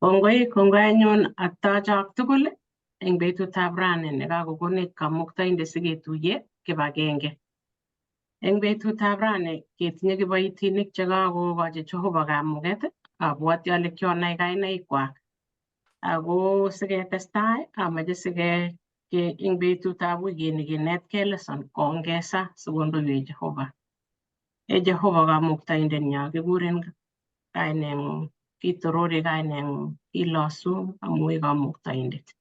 Kongoi, kongoi anyun atochok tugul eng betutab rani nekakokonech kamuktaindet siketuiye kibagenge. Eng betutab rani ketinye kiboitinik chekakokochi Jehova kamuget, abwoti ale kionai kainaikwak. Ako siketestai amache sike eng betutab wikini kinetkei lesson kongesa sikondoiwech Jehova. E Jehova kamuktaindenyo, kikuren kaineng'ung, kitorori kaineng'ung, kilosun amu i kamuktaindet.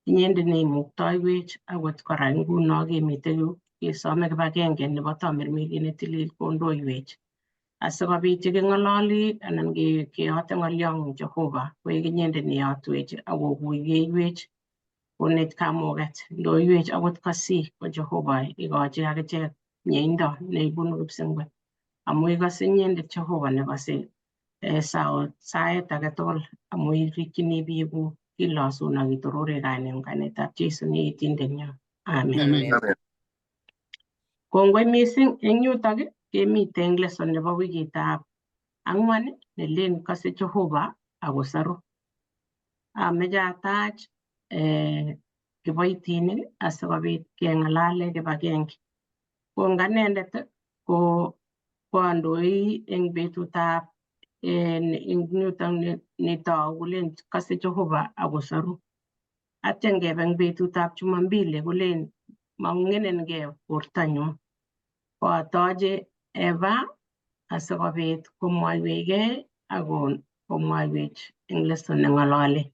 Inyendet neimuktoiwech akot kora nguno kemitei yu kesome kibagenge nebo Tamirmiriet netilil kondoiwech asikobit yeking'ololi anan keyote ng'olyong'ung Jehova koik inyendet neyotwech akokuiywech konech kamuget ndoiwech akot kosik ko Jehova ikochi akichek mieindo neibunu kipsengwet amu ikose inyendet Jehova nekose saet age tugul amu irikyini biikuk kilosun ak kitorore kaineng'ung kainetab Jesu ne itindenyo. Amen. Amen. Kongoi mising eng yutok kemite eng lesson nebo wikitab ang'wan nelen kose Jehova akosoru. Ameche atach kiboitinik asikobit keng'alale kibagenge. Ko nga anendet ko koandoi eng betutab eng yutok netou kolen kose Jehova akosoru. Atya ngebe eng betutab Jumambili kolen maung'enenkei bortanyun. Ko atoche Eva asikobit komwoiwechgei ak komwoiwech eng lesson neng'ololi.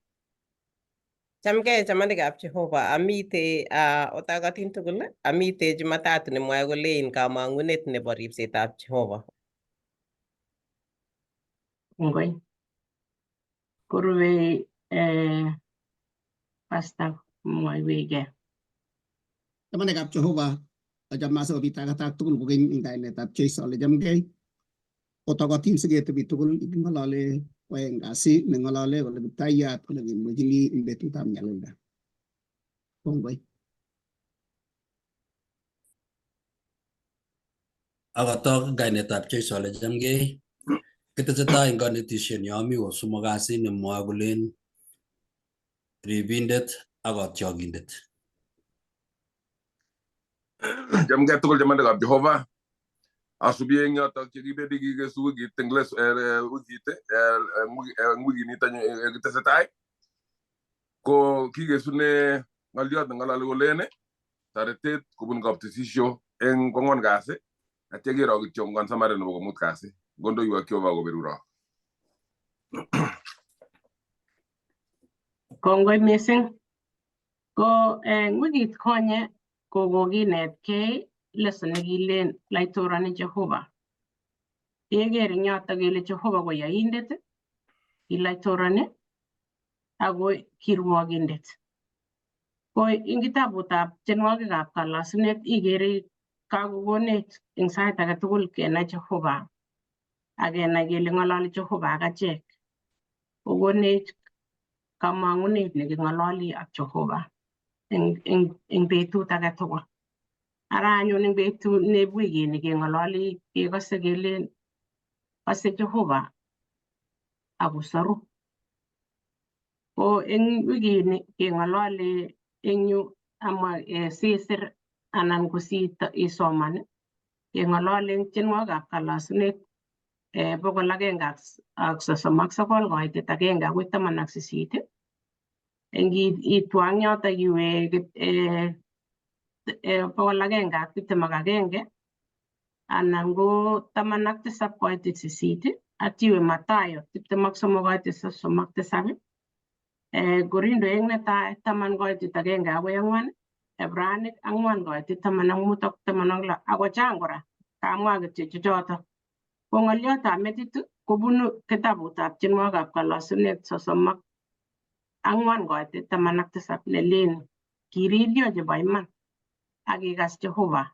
Chamgei chamanikab Jehova, amite otakatin tugul, amite Jumatatu nemwoe kolein kamang'unet nebo ripsetab Jehova. Kongoi. Korubei Pastor komwoiwechgei. Chamanikab Jehova, achame asikobit akatak tugul kokeny eng kainetab Jesu ale chamgei. Otokotin siketebi tugul king'olole koaeng kasi neng'olole kole Kiptayat kole kimwechini eng betutab nyalilda. Kongoi. Akotok eng kainetab Jesu ale chamgei. Kitesetai eng kanetishet nyo ami kosomok kasi nemwoe kolen ribindet ak kotyokindet. Chamgei tugul chamanikab Jehova. Asubi eng yotok chekibendi kikesu wikit eng wikit eng wikinito kitesetai ko kikesune ng'oliot neng'ololi kolen toretet kobun kaptisisio eng kwang'wan kasi atya kero kityo ngon samari nebo komut kasi ngondoiwok Jehova koberurok. Kongoi mising. Ko eng wikit konye ko kokinetkei lesson nekilen laitorani Jehova. Keker eng yotok kele Jehova ko yaindet, kilaitorani ako kirwokindet. Ko eng kitabutab tienwogikab kalosunet ikere kakokonech eng sait age tugul kenai Jehova ak kenai kele ng'ololi Jehova ak achek. Kokonech kamang'unet neking'ololi ak Jehova eng betut age tugul. Ara anyun eng betut neb wikini keng'ololi kekose kelen kose Jehova akosoru. Ko eng wikini keng'ololi eng yu ama sisir anan ko isoman keng'ololi eng tienwogikab kalosunet 139 koitet 1 akoi 18. Eng itwang yotok iwe 121 anan ko 17 koitet 8 ak iwe Mathayo 23 koitet 37, Korindo eng netai 10 koitet 1 akoi 4, Ebranik 4 koitet 15 ak 16 ako chang kora kamwa kityo chechotok. Ko ng'oliotab metit kobunu kitabutab tienwogikab kalosunet 34 koitet 17 nelen kiriryo chebo iman ak ikas Jehova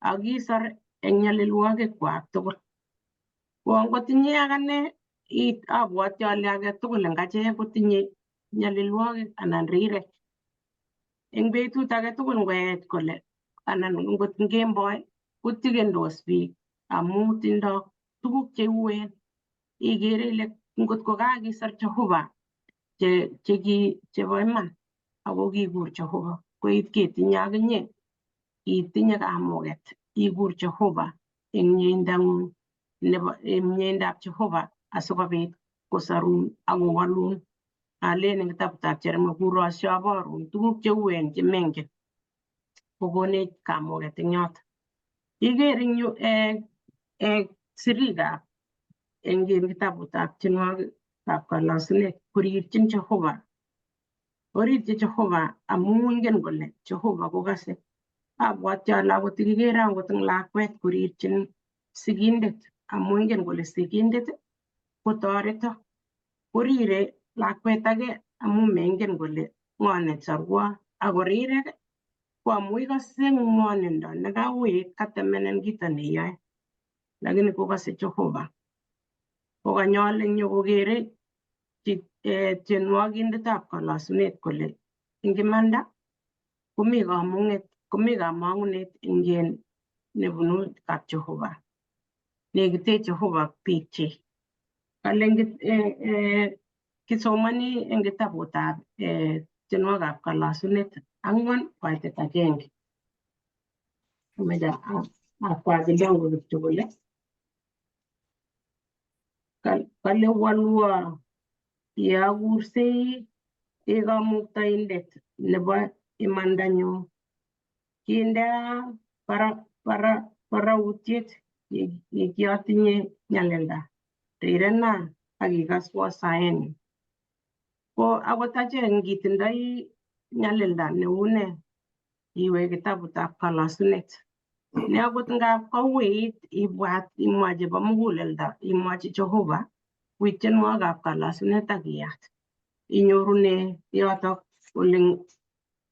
ak isor eng nyalilwogikwak tugul. Ko angot inye ak ane abwoti ale age tugul eng achek kotinye nyalilwogik anan rirek. Eng betut age tugul ngoech kole anan ngot ngemboi kotikendos biik amu tindoi tuguk cheuen. Ikere ile ngot ko kakisor Jehova Che chebo iman ako kikur Jehova koit ketinye akinye itinye kamuget ikur Jehova eng mieindang'ung nebo mieindab Jehova asikobit kosarun akowalun. Alen eng kitabutab Jeremia kuro asiaborun tuguk cheuen chemengen kokonech kamuget eng yoto. Iker eng yu sirikab eng kitabutab tienwogikab kalosunet korirchin Jehova. Korirchi Jehova amu ingen kole Jehova kokase. Abwati ale akot ikikere akot eng lakwet korirchin sigindet amu ingen kole sigindet kotoreto. Korire lakwet age amu mengen kole ng'o nesorwo akorirek ko amu ikose ng'wonindo nekauit katemenen kito neiyoe lakini kokase Jehova. Kokanyol eng yu kokere tienwogindetab kalosunet kole eng imanda komi kamung'et komi kamang'unet eng nebunu kap Jehova. Nekite Jehova biikchik. Kale kisomoni eng kitabutab tienwogikab kalosunet 4:1. Ameche akwa kidogo kityo kole kale walwo yeakursei ii kamuktaindet nebo imandanyu. Kindea barautiet ye kiotinye nyalilda. Rirena ak ikaswo saenyu. Ko akot achek ngitindoi nyalilda neu ne iwe kitabutab kalosunet. Ne akot ngap kouit ibwat imwa chebo muguleldo imwochi Jehova wi tienwogikab kalosunet ak iyat. Inyorune yotok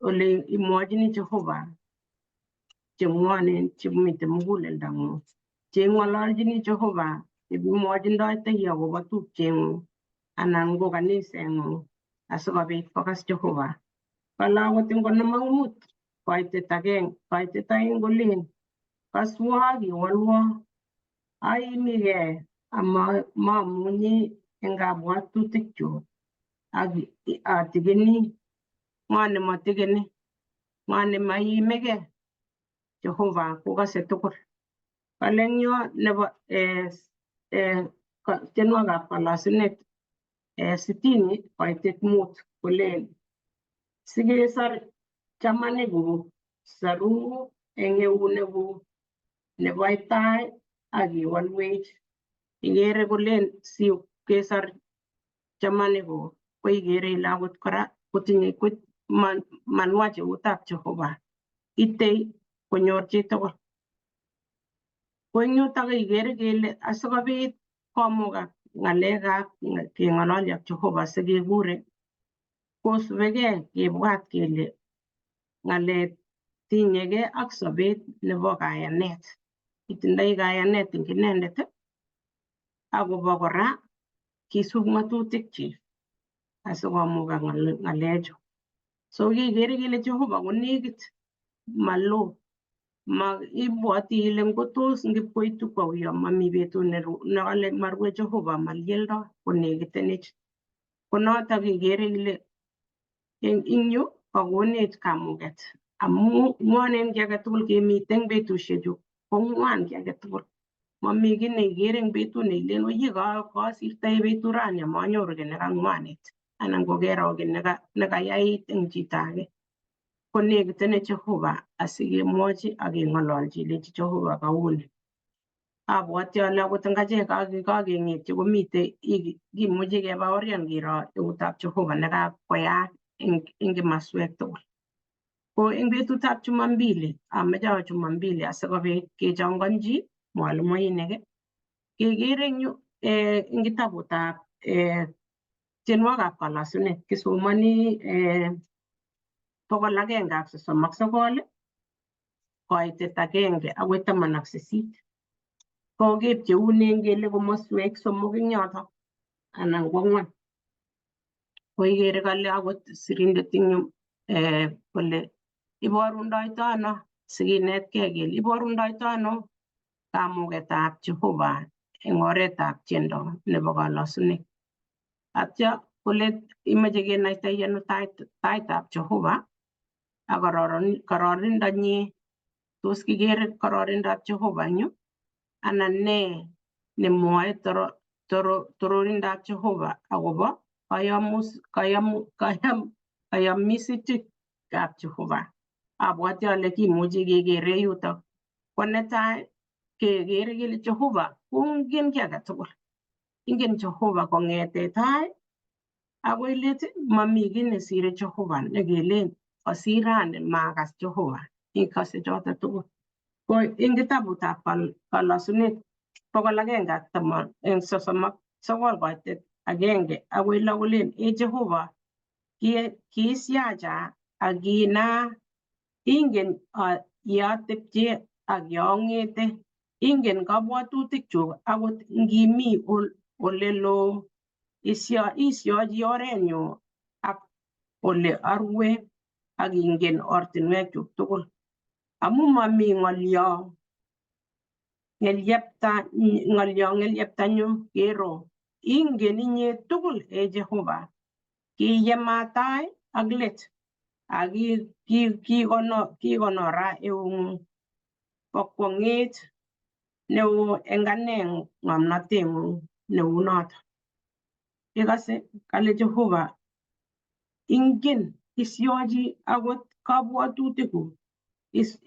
ole imwochini Jehova cheng'wonen chemiten muguleldang'ung. Cheng'ololchini Jehova imwochindoitoi akobo tupcheng'ung anan ko kaniseng'ung asikobit kokas Jehova. Kale akot eng 55 2 kolen kaswo ak iwolwo aimigei ama mamunyi eng kabwatutikchuk ak atikeni ng'o nemotikeni ng'o nemaiimigei Jehova kokase tugul. Kale eng yo nebo tienwogikab kalosunet 60:5 kolen sikesor chamanikuk soru eng eunekuk nebo tai ak iwolwech. Ikere kolen si kesor chamanikuk ko ikere ile akot kora kotinye manwach eutab Jehova. Itei konyor chitugul. Ko eng yutok ikere kele asikobit komukak ng'alekab keng'ololyo ak Jehova sikekure kosubekei kebwat kele ng'alek tinyegei ak sobet nebo kayanet. Itindoi kayanet eng inendet akobo kora kisub ng'atutikchik asikomukak ng'alechu. So kekere kele Jehova konekit maloo ma ibwoti ile ngotos ngipkoitu kouyo mami betut nekale marue Jehova malieldo konekitenech. Ko notok ikere ile eng yu kokonech kamuget amu ng'wonen kiy age tugul kemiten betusiechu ko ng'wan kiy age tugul. Mami kiy neikere eng betut neilen oye kasirtoi betut rani amanyoru kiy nekang'wanit anan ko kero kiy nekayait eng chito age. Konekitenech Jehova asikemwochi ak keng'ololchi ilechi Jehova kauni. Abwati ale akot eng achek kakeng'etye komitei kimuchi kebaorian kiro eutab Jehova nekakoyaak eng kimaswek tugul. Ko eng betutab Jumambili, ameche awe Jumambili asikobit kechongonji mwalimuinik kekere eng yu eng kitabutab tienwogikab kalosunet kisomoni 139 koitet 1 akoi 18. Ko kepcheunen kele komoswek somok eng yotok anan ko ang'wan. Ko ikere kale akot sirindet eng yu kole iborundoito ano sikinetkei kele iborundoito ano kamugetab Jehova eng oretab tiendo nebo kalosunet. Atya Kole imache kenaita ano taitab Jehova ak kororonindonyin. Tos kikere kororonindab Jehova eng yu anan nee nemwoe tororindab Jehova akobo kayamisutikab Jehova. Abwati ale kimuchi kekere yutok. Ko netai kekere kele Jehova kongen kiy age tugul. Ingen Jehova kong'ete tai akoi let, mami kiy nesire Jehova nekelen osir rani makas Jehova. Ikose choto tugul. Ko eng kitabutab Kalosunet 139 koitet 1 akoi 6 kolen, e Jehova, kiisiacha ak kiinaa, ingen yeatepche ak yeong'ete, ingen kabwatutikchuk akot ngimi oleloo, isiochi orenyu ak ole arue ak ingen ortinwekchuk tugul. Amu mami ng'olyo ng'elyeptanyu kero, ingen inye tugul, e Jehova. Kiyema tai ak let ak kikonora eung'ung. Bo kwong'et neo eng ane ng'omnoteng'ung neu noto. Ikose kale Jehova ingen, isiochi akot kabwatutikuk,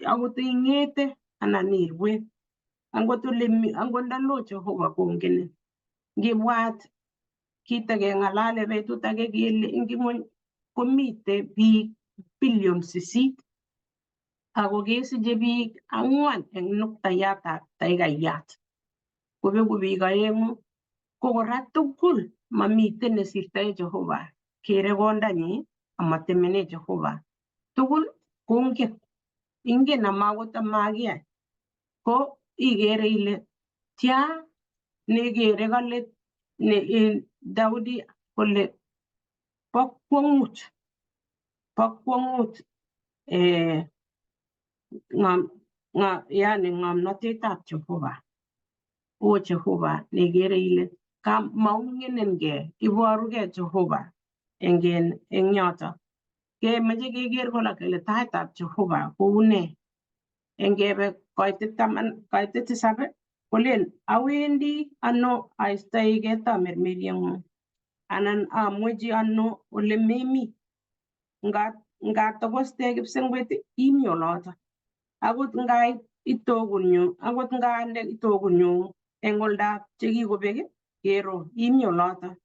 akot ing'ete anan irue, angot ole angot ndalo Jehova kongenin. Ngibwat kitakeng'alale betut age kele eng ing'wony komite biik billion 8 ako kesiche biik 4 eng nuktayatab taikaiyat. Kobeku biik 2 ko kora tugul mamiten nesirtoe Jehova. Kere kondanyi amatemene Jehova. Tugul kongen. Ingen amakot amakiyai. Ko ikere ile tia nekere kale ne Daudi kole bo kwongut yani ng'omnotetab Jehova. O Jehova nekere ile maung'enengei, iborugei Jehova eng yoto. Kemoche keker kora kele taitab Jehova kou nee. Eng kebe koitet 10 koitet 7 kolen awendi ano aistoegei tamirmirieng'ung anan amwechi ano ole memi. Ngatokoste kipsengwet imi oloto. Akot ngait itokunyu, akot ngande itokunyu eng oldab chekikobek kero imi oloto.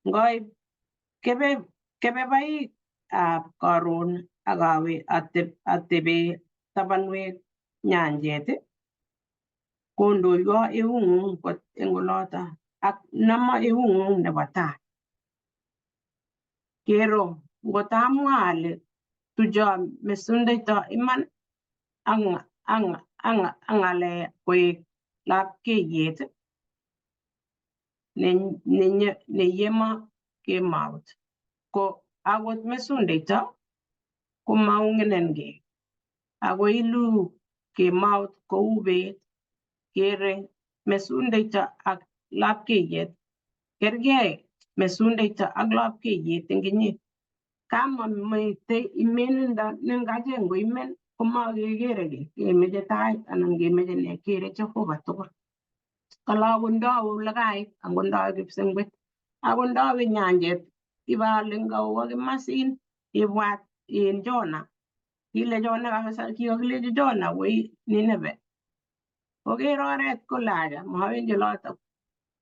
Ngoib kebebaikab karon ak awe atebe tabanwek nyanjet kondoiwo eung'ung kot eng oloto ak namo eung'ung nebo tai. Kero ngotamwa ale tucho mesundeito iman ak ng'alek koek lapkeiyet neyemo kemout. Ko akot mesundeito komaung'enengei ako iluu kemout kou beet. Kere mesundeito ak lapkeiyet kerkei mesundeito ak lapkeiyet eng inye. Kamamitei imenindo nengacheng koimen komakekere kiy, kemeche tait anan kemeche nee, kere Jehova tugul. Kale akot ndawe olekait, akot ndawe kipsengwet, akot ndawe nyanjet, ibale ngawo kimasin, ibwat in Jona. Kile Jona kabisa, kikakilechi Jona woi Nineve. Koker oret kole acha, mawendi oloto.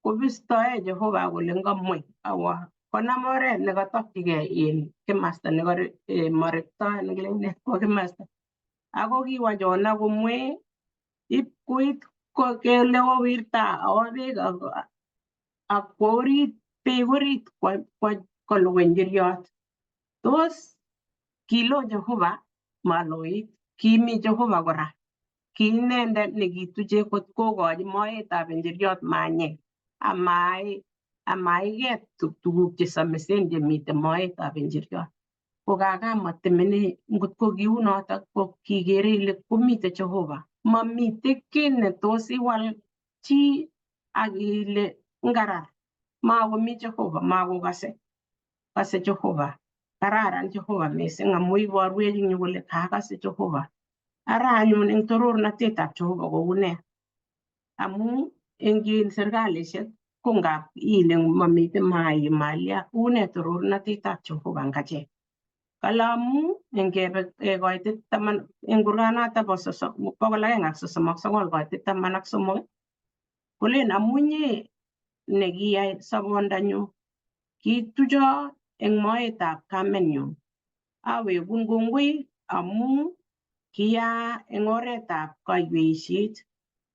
Kobistoe Jehova kole ngamwei awo konam oret nekotokchigei en kimasta nemarektoi nekile kwo kimasta. Ako kiwo Jona komwee ip koit kele kowirta awo beek ak kwo orit beek orit kolugui njiriot. Tos kilo Jehova? Maloit. Kimi Jehova kora. Ki inendet nekituche kot kokochi moetab njiriot manyek amaiket tuguk chesamisen chemiten moetab njiriot. Ko kakamotemene ngot ko kiunotok ko kikere ile komite Jehova. Mamite kiy netos iwal chi ak ile ngarar. Makomi Jehova, makokase. Kase Jehova. Kararan Jehova mising amu iborwech eng yu kole kakase Jehova. Ara anyun eng torornatetab Jehova koune? Amu eng serkalishek ko ngap ile mamiten mai malia une torornatetab Jehova eng achek. Kale amu eng kebe koitit taman eng kurganoto bo 139 koitit 13 kolen amu inye nekiyai sobondanyu kitucho eng moetab kamenyu awekun kongoi amu kiyaa eng oretab kaiweisiet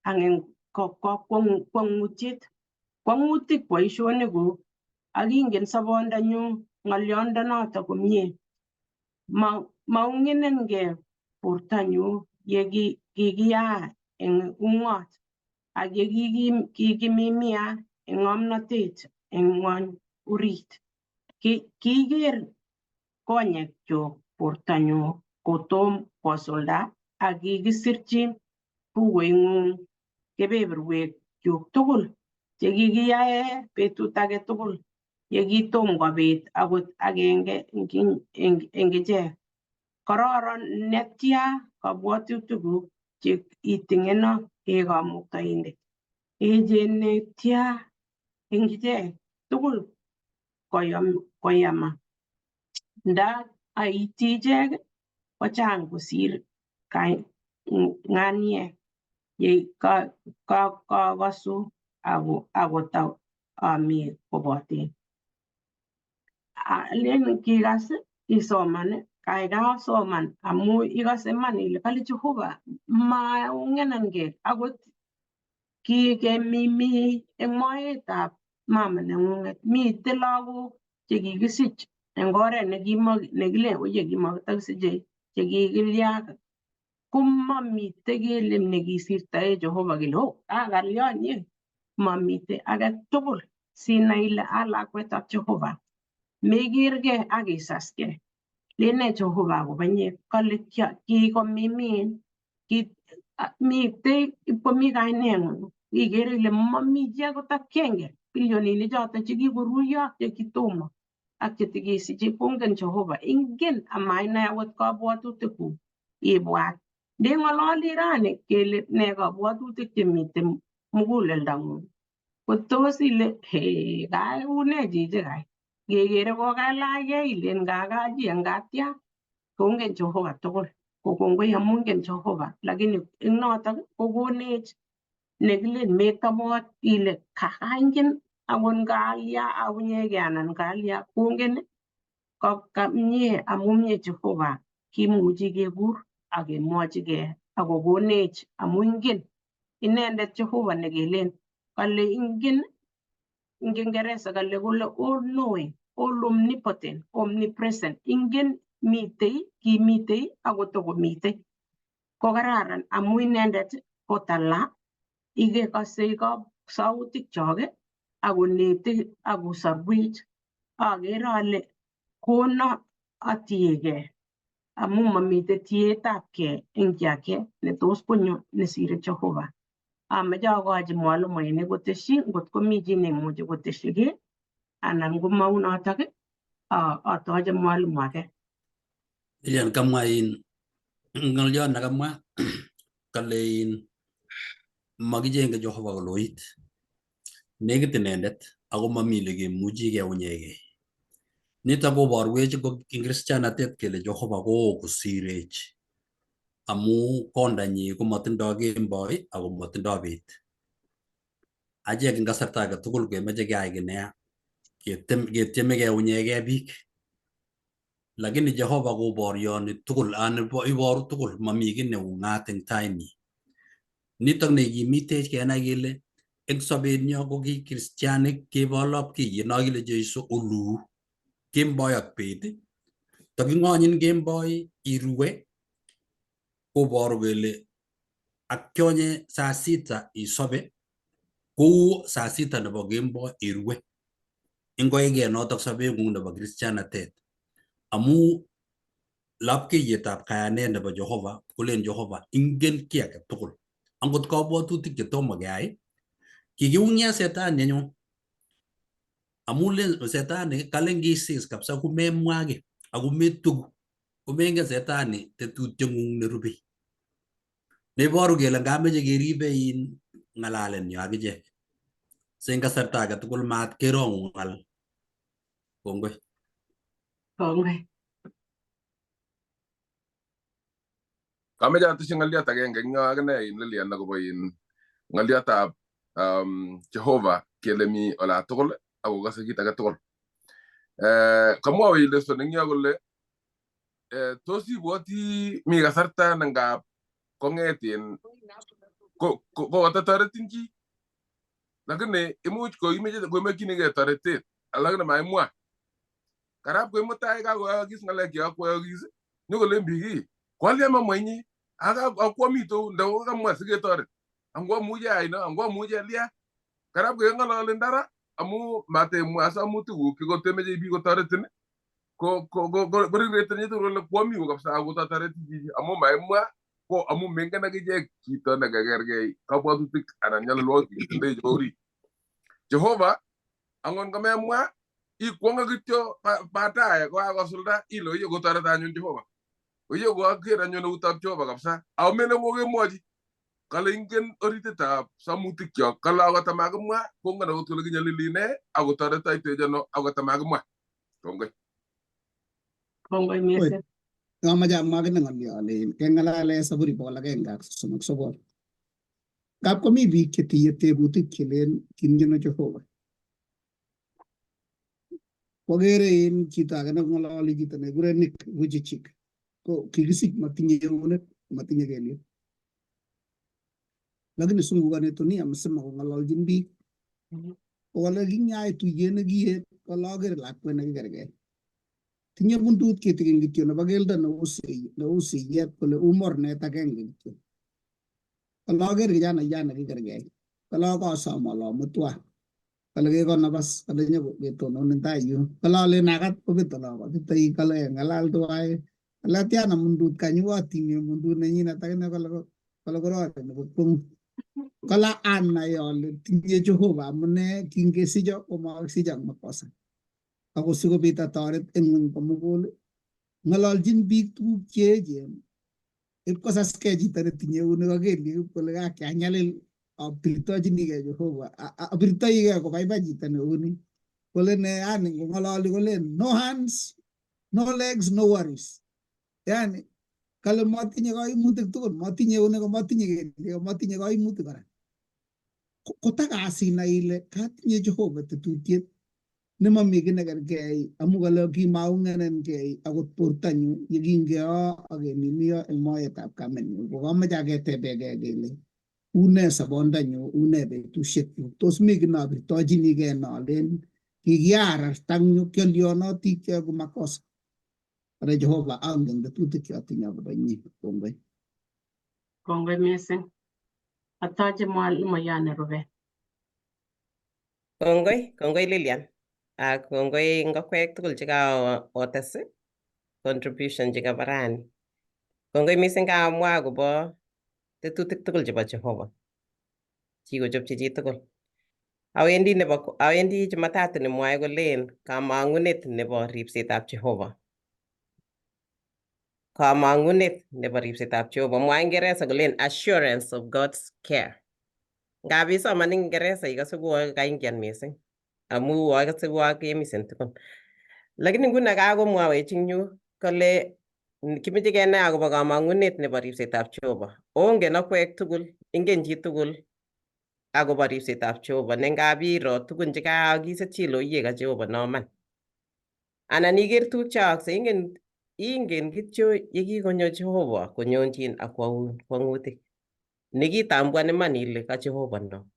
ak eng kwong'utiet kwong'utik boisionikuk ak ingen sobondanyu ng'oliondonoto komie. Maung'enengei bortonyu ye kikiyaa eng ung'ot ak ye kikimimia eng ng'omnotet eng ng'wony orit. Kiker konyekchuk bortonyu kotom kosulda ak kikisirchi bukuing'ung kebeberwek chuk tugul chekikiyae betut age tugul ye kitom kobit akot agenge eng ichek. Kororon netya kabwatutikuk che iting'eno ee Kamuktaindet! Echen netya eng ichek tugul koyama, nda aityi ichek kochang' kosir ng'aniek ye kakosu akot ami koboten. Alen kikas isoman, kaikai soman amu ikose iman ile kale Jehova maung'enankei akot kikemimi eng moetab mama neng'ung'et. Mitei lagok chekikisich eng oret nekilen oye kimakitokisichei chekikilya komamite kele nekisirtoe Jehova kele oh kakalyon ye mamite age tugul sinai ile a lakwetab Jehova mekerkei ak isaskei lene Jehova akobo inye kale kikomimin mitei ipkomi kaineng'ung ikere ile mami chi akot akenge bilioninik choto chekikoruiyo ak chekitomo ak chetikesiche kongen Jehova ingen amainai akot kabwatutikuk ibwat ndeng'ololi rani kele ne kabwatutik chemiten muguleldang'ung kotos ile he kai une chichi kai ngekere kokalachkei ilen kakachi eng katia kongen Jehova tugul ko kongoi amu ingen Jehova lakini eng notok kokonech nekilen metobot ile kakaingen akot ngalya aunyekei anan ngalya kongen mie amu mie Jehova kimuchi kekur ak kemwochigei akokonech amu ingen inendet Jehova nekelen kale ingen eng Kiingereza kale kole all knowing, all omnipotent, omnipresent ingen mitei kimitei akotokomitei ko kararan amu inendet ko tala ikekosei sautik chok akoneti akosorwech akere ale kono atiegei amu mamite tietabkei eng chi ake netos konyo nesire Jehova. Ameche akochi mwalimuinik kotesyi ngot komi chi neimuchi kotesyi kiy anan komau notok atoche mwalimu ake. Lilian kamwa in ng'olyon nekamwa kale in makichenge Jehova koloit nekit inendet ako mami ole kemuchi keunyekei nitok koborwech ko eng kristianatet kele Jehova koo kosirech amu kondanyi komotindoi kemboi ako motindoi bet achek eng kasarta age tugul kemoche keyai kiy neya ketieme keunyekei biik lakini Jehova koborioni tugul anan iboru tugul mami kiy neung'at eng tainyi nitok nekimitech kenai kele eng sobenyo ko ki kristianik kebo lapkeiyet no kile Jeiso oluu kemboi ak bet taking'onyin kemboi irue koboru kele aktyonye saa sita isobe kou saa sita nebo kemboi irue ingoige notok sobeng'ung nebo kristianatet amu lapkeiyetab kayanet nebo Jehova kolen Jehova ingen kiy age tugul angot kabwatutik chetomo keyai kikiung'ia setani anyun. Amu len setani kalen kisis kabisa komemwa kiy ako metuku komengen setani tetutieng'ung nerubei. Neiboru kele ngameche keribe in ng'alalenyo akichek. Si eng kasarta age tugul mat kerong'u ng'al. Kongoi. Kongoi. Kameche atesyi ng'olyot agenge eng yo akine in Lilian akobo in ng'olyotab Jehova kele mi olatugul akokase kit age tugul. Kamwawech lesson eng yo kole tos ibwoti mi kasarta ne ngap kong'et in kokatatoretin chi lakini imuch koimeche koimokchinigei toretet lakini maimwa karab koi mutai kakoyokis ng'alek che kakoyokis nyokolen biik ii koalya mamwa inye akwamitou nda kokamwa siketoret angwamuche ayai no angwamuche alya karab keng'ololi ndara amu matemwa samutikuk chikotemeche biik kotoretin ko ko regreteni tugul kole kwami kabisa ako tatoreti chichi amu maimwa ko amu mengen akichek chito nekakergei kabwatutik anan nyalilwogik chetindoi chebo orit. Jehova angot komemwa ikwonge kityo baadaye kokakosulda ile oye kotoreto anyun Jehova. Oye koaker anyun eutab Jehova kabisa ako melen kokemwochi kale ingen orititab samutikyok kale akot amakimwa kongen akot kole kinyalili nee akotoretoitwech ano akot amakimwa. Kongoi. Kongoi mising. Amache amwa kit ne ng'olyo ale keng'alale Zaburi 139. Ngap komi biik chetinye tebutik chelen kimyeno Jehova. Kwakere en chito age neng'ololi chito nekikure Nick Vujicic ko kikisich matinye eunek, matinye kelyek. Lakini sungukani dunia mzima kong'ololjin biik. Kole kinyai tuyet nekiet kole aker lakwet nekikerkei. Tinye bundut kitikin kityo nebo keldo neu siyet kole u mornet agenge kityo. Kole aker kijana nekikerkei. Kole akosom ale omutwa. Kole kekon nabas kole nyoketonon en tai yun. Kole alen akat kobet ole akotitoi kole ng'alal tuwai. Kole atiana mundut kanyu atinye mundut nenyinet akine kole kole korori nebo kwongut. Kole anai ale tinye Jehova amune kingesicho komakisicho ak makosa. Ako sikobit atoret eng ng'weny komugul ng'ololjin biik tuguk cheechen ipkosaskei chito netinye eunek ak kelyek ip kole kakianyalil apirtochinigei Jehova apirtoigei kobaibai chito neuni kole ne yani ngong'ololi kolen no hands no legs no worries yani kale matinye kaimutik tugul matinye eunek matinye kelyek matinye kaimutik kora kotakasinai ile katinye Jehova tetutiet nemomi kiy nekerkei amu kale kimaung'enenkei akot bortanyu yekingeo ak kemimio eng moetab kamenyu ko kamoche aketebekei kele une sobondanyu une betusiekchu tos mi kiy neabirtochinikei nolen kikiararta eng yu kiolionoti kiyoe makosa Kale Jehova angen tetutik cheatinye akobo inye. Kongoi. Kongoi mising. Atoche mwalimuyon nerube. Kongoi, kongoi Lilian. Ak kongoi ngokwek tugul chekaotes contribution chekaba rani. Kongoi mising kaamwa akobo tetutik tugul chebo Jehova. Kikochopchi chitugul. Awendi nebo awendi Jumatatu nemwoe kolen kamang'unet nebo ripsetab Jehova. Kamang'unet nebo ripsetab Jehova. Mwae Ingeresa kolen assurance of God's care. Ngap isoman eng Ingeresa ikose kuo kaingian mising amu akase kuo kemisen tugun. Lakini nguno kakomwawech eng yu kole kimeche kenai akobo kamang'unet nebo ripsetab Jehova. Ongen akwek tugul, ingen chitugul akobo ripsetab Jehova ne ngap iro tugun chekaakis chilo iye ka Jehova noman. Anan iker tuguk cheaakse ingen ingen kityo yekikonyo Jehova konyonjin ak kwoun kwong'utik. Nekitambuan iman ile ka Jehova no.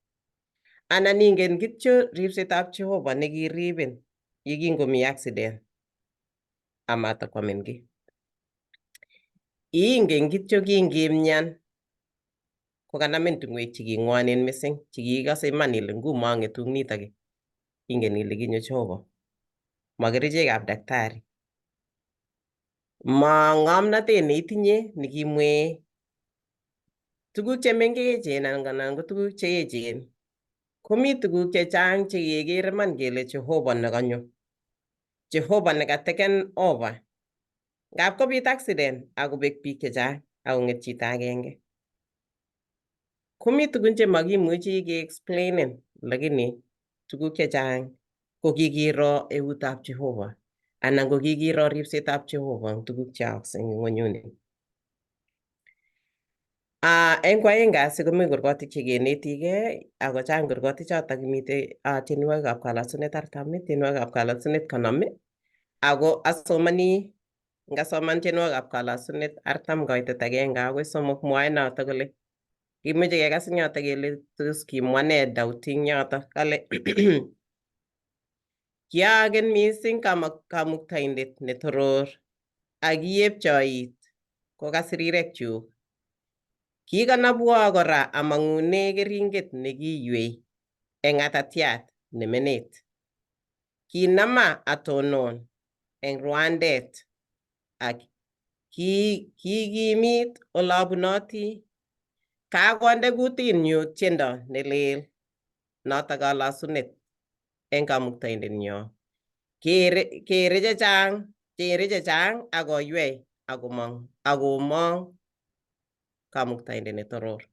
Anan ingen kityo ripsetab Jehova nekiribin yekingomi accident amatakwamin kiy. Ingen kityo kingimyan kokanamin tung'wek cheking'wonen mising chekikase iman ile ngumong'etu eng nitok ingen ile kinyo Jehova. Ma kerichekab daktari. Ma ng'omnotet neitinye nekimwee tuguk chemengechen anan ko tuguk cheechen Komi tuguk chechang chekeker iman kele Jehova nekanyo. Jehova nekateken over. Ngap kobit accident akobek biik chechang akong'et chito agenge. Komi tugun chemakimuchi ke-explainen lakini tuguk chechang ko kikiro eutab Jehova anan ko kikiro ripsetab Jehova eng tuguk cheaakse eng ng'wenyuni. Eng kwaeng kasi komi kurgotik chekenetikei ako chang kurgotik chotok mitei tienwogikab kalasunet 40, tienwogikab kalasunet 50 ako asomani ngasoman tienwogikab kalasunet 40 koitet 1 akoi 3. Mwae notok kole kimeche kekas eng yotok kele tos kimwa nee Daudi eng yotok. Kale, "Kiagen mising Kamuktaindet netoror ak kiepchoit kokas rirekchuk. Kikanabwo kora amang'une keringet nekiywei eng ng'atatiat nemenet. Kinama atonon eng rwandet ak kikimit olabunoti. Kakonde kutinyu tiendo nelel, notok kalasunet eng Kamuktaindenyo. Kere chechang, kere chechang akoywei akomong Kamuktaindet netoror."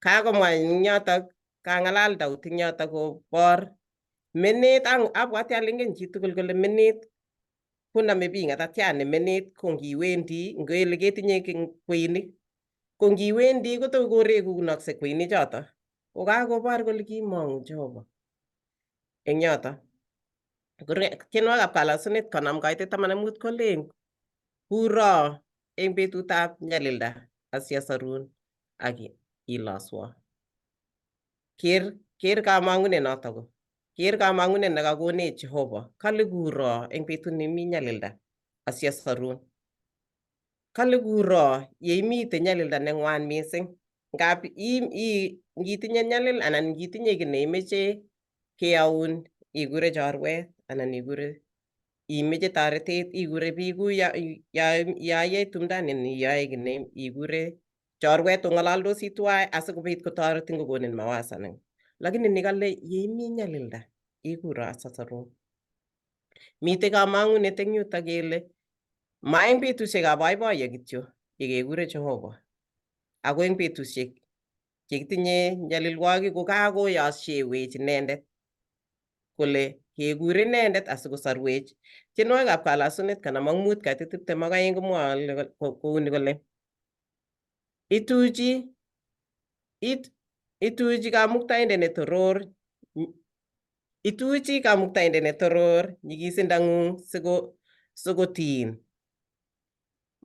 Kakomwa eng yotok, kang'alal Daudi eng yotok kobor menet. Abwati ale ingen chitugul kole menet konome biik ng'atatiat ne menet. Ko ngiwendi ngele ketinye kweinik, ko ngiwendi kotor korekunokse kweinik choto. Ko kakobor kole kimong'u Jehova eng yoto. Tienwogikab kalasunet 50 koitet 15 kolen, "Kuro eng betutab nyalilda asiasorun ak iloswo." Ker kamang'unet notok ko. Ker kamang'unet nekakonech Jehova. Kale kuro eng betut nemi nyalilda asiasorun. Kale kuro yeimite nyalilda neng'wan mising. Ngap ngitinye nyalil anan ngitinye kiy neimeche keyoun, ikure chorwet anan ikure imeche toretet, ikure biik ku ya iyoe tumdo anan iyoe kiy ne ikure chorwet ong'ololdosi tuwai asikobit kotoretin kokonin mawazo. Lakini ni kale yeimi nyalilda ikuro asasorun. Mitei kamang'unet eng yutok kele ma eng betusiekab boiboiyo kityo yekekure Jehova, ako eng betusiek chekitinye nyalilwogik ko kakoyosyewech inendet kole kekur inendet asikosorwech. Tienwogikab kalasunet 55 koitet 22 komwoe kouni kole, "Ituchi Kamuktaindet netoror nyikisindang'ung sikotiin.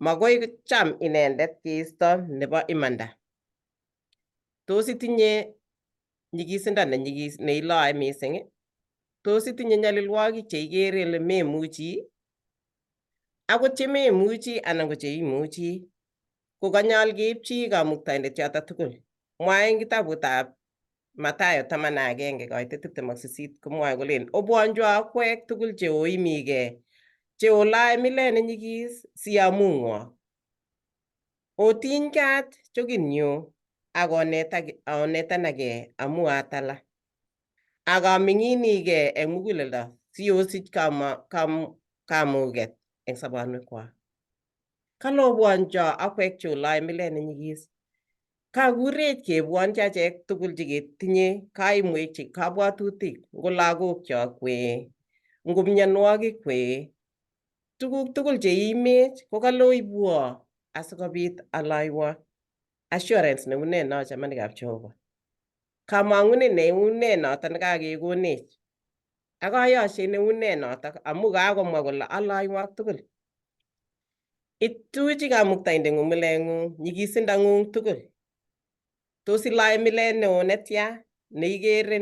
Makoi cham inendet keisto nebo imanda." Tos itinye nyikisindo nenyikis neiloe mising? Tos itinye nyalilwogik cheikere ile memuchi? Akot chememuchi anan ko cheimuchi, ko kanyol keipchi Kamuktaindet yoto tugul. Mwae eng kitabutab Mathayo 11 koitet 28 komwoe kolen, "Obwonjwa akwek tugul cheoimigei, cheoloe milet nenyikis, siamung'wok. Otiny kat chokinyu ak onetanagei, amu atala ak aming'inigei eng muguleldo, siosich kamuget eng sobonwekwak." Kale obwoncho akwek cheoloe milet nenyikis. Kakurech kebwonchi achek tugul cheketinye kaimwek che kabwatutik, ngo lagokchok wee, ngo mianwogik wee, tuguk tugul cheimech ko kale oibwo asikobit aloiwo. Assurance neu nee no, chamanikab Jehova? Kamang'unet neu nee noto nekakekonech? Ak kayosiet neu nee notok amu kakomwa kole aloiwok tugul. Ituchi Kamuktaindeng'ung mileng'ung, nyikisindang'ung tugul. Tos iloe milet neo netya neikere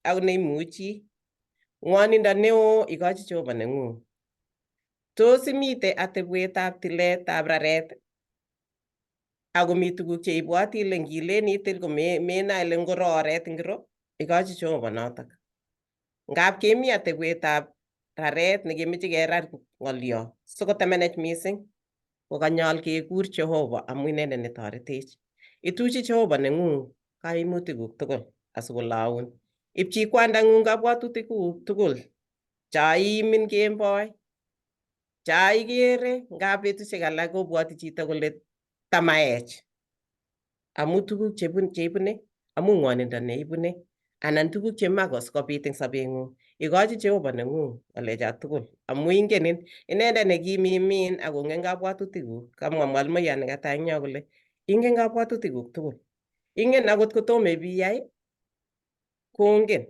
ak neimuchi? Ng'wonindo neo ikochi Jehova neng'ung. Tos imite atebwetab tiletab raret akomi tuguk cheibwoti ile ngilen itil ko menoe ile ngoro oret ngiro? Ikochi Jehova notok. Ngap kemi atebwetab raret nekemeche kerar ng'olyo sikotemenech mising, ko kanyol kekur Jehova amu inendet netoretech. Ituchi Jehova neng'ung kaimutikuk tugul. asikolaun. Ipchi kwandang'ung kabwatutikuk tugul cha iimin kemboi, cha ikere ngap betusiek alak kobwoti chito kole tamaech amu tuguk cheibune, amu ng'wonindo neibune anan tuguk chemakos kobit eng sobeng'ung. Ikochi Jehova neng'ung ng'alecha tugul amu ingenin inendet nekimimin akongen kabwatutikuk. Kamwa mwalimuyan nekatai eng yo kole ingen kabwatutikuk tugul. Ingen akot kotomo ibiyai kongen.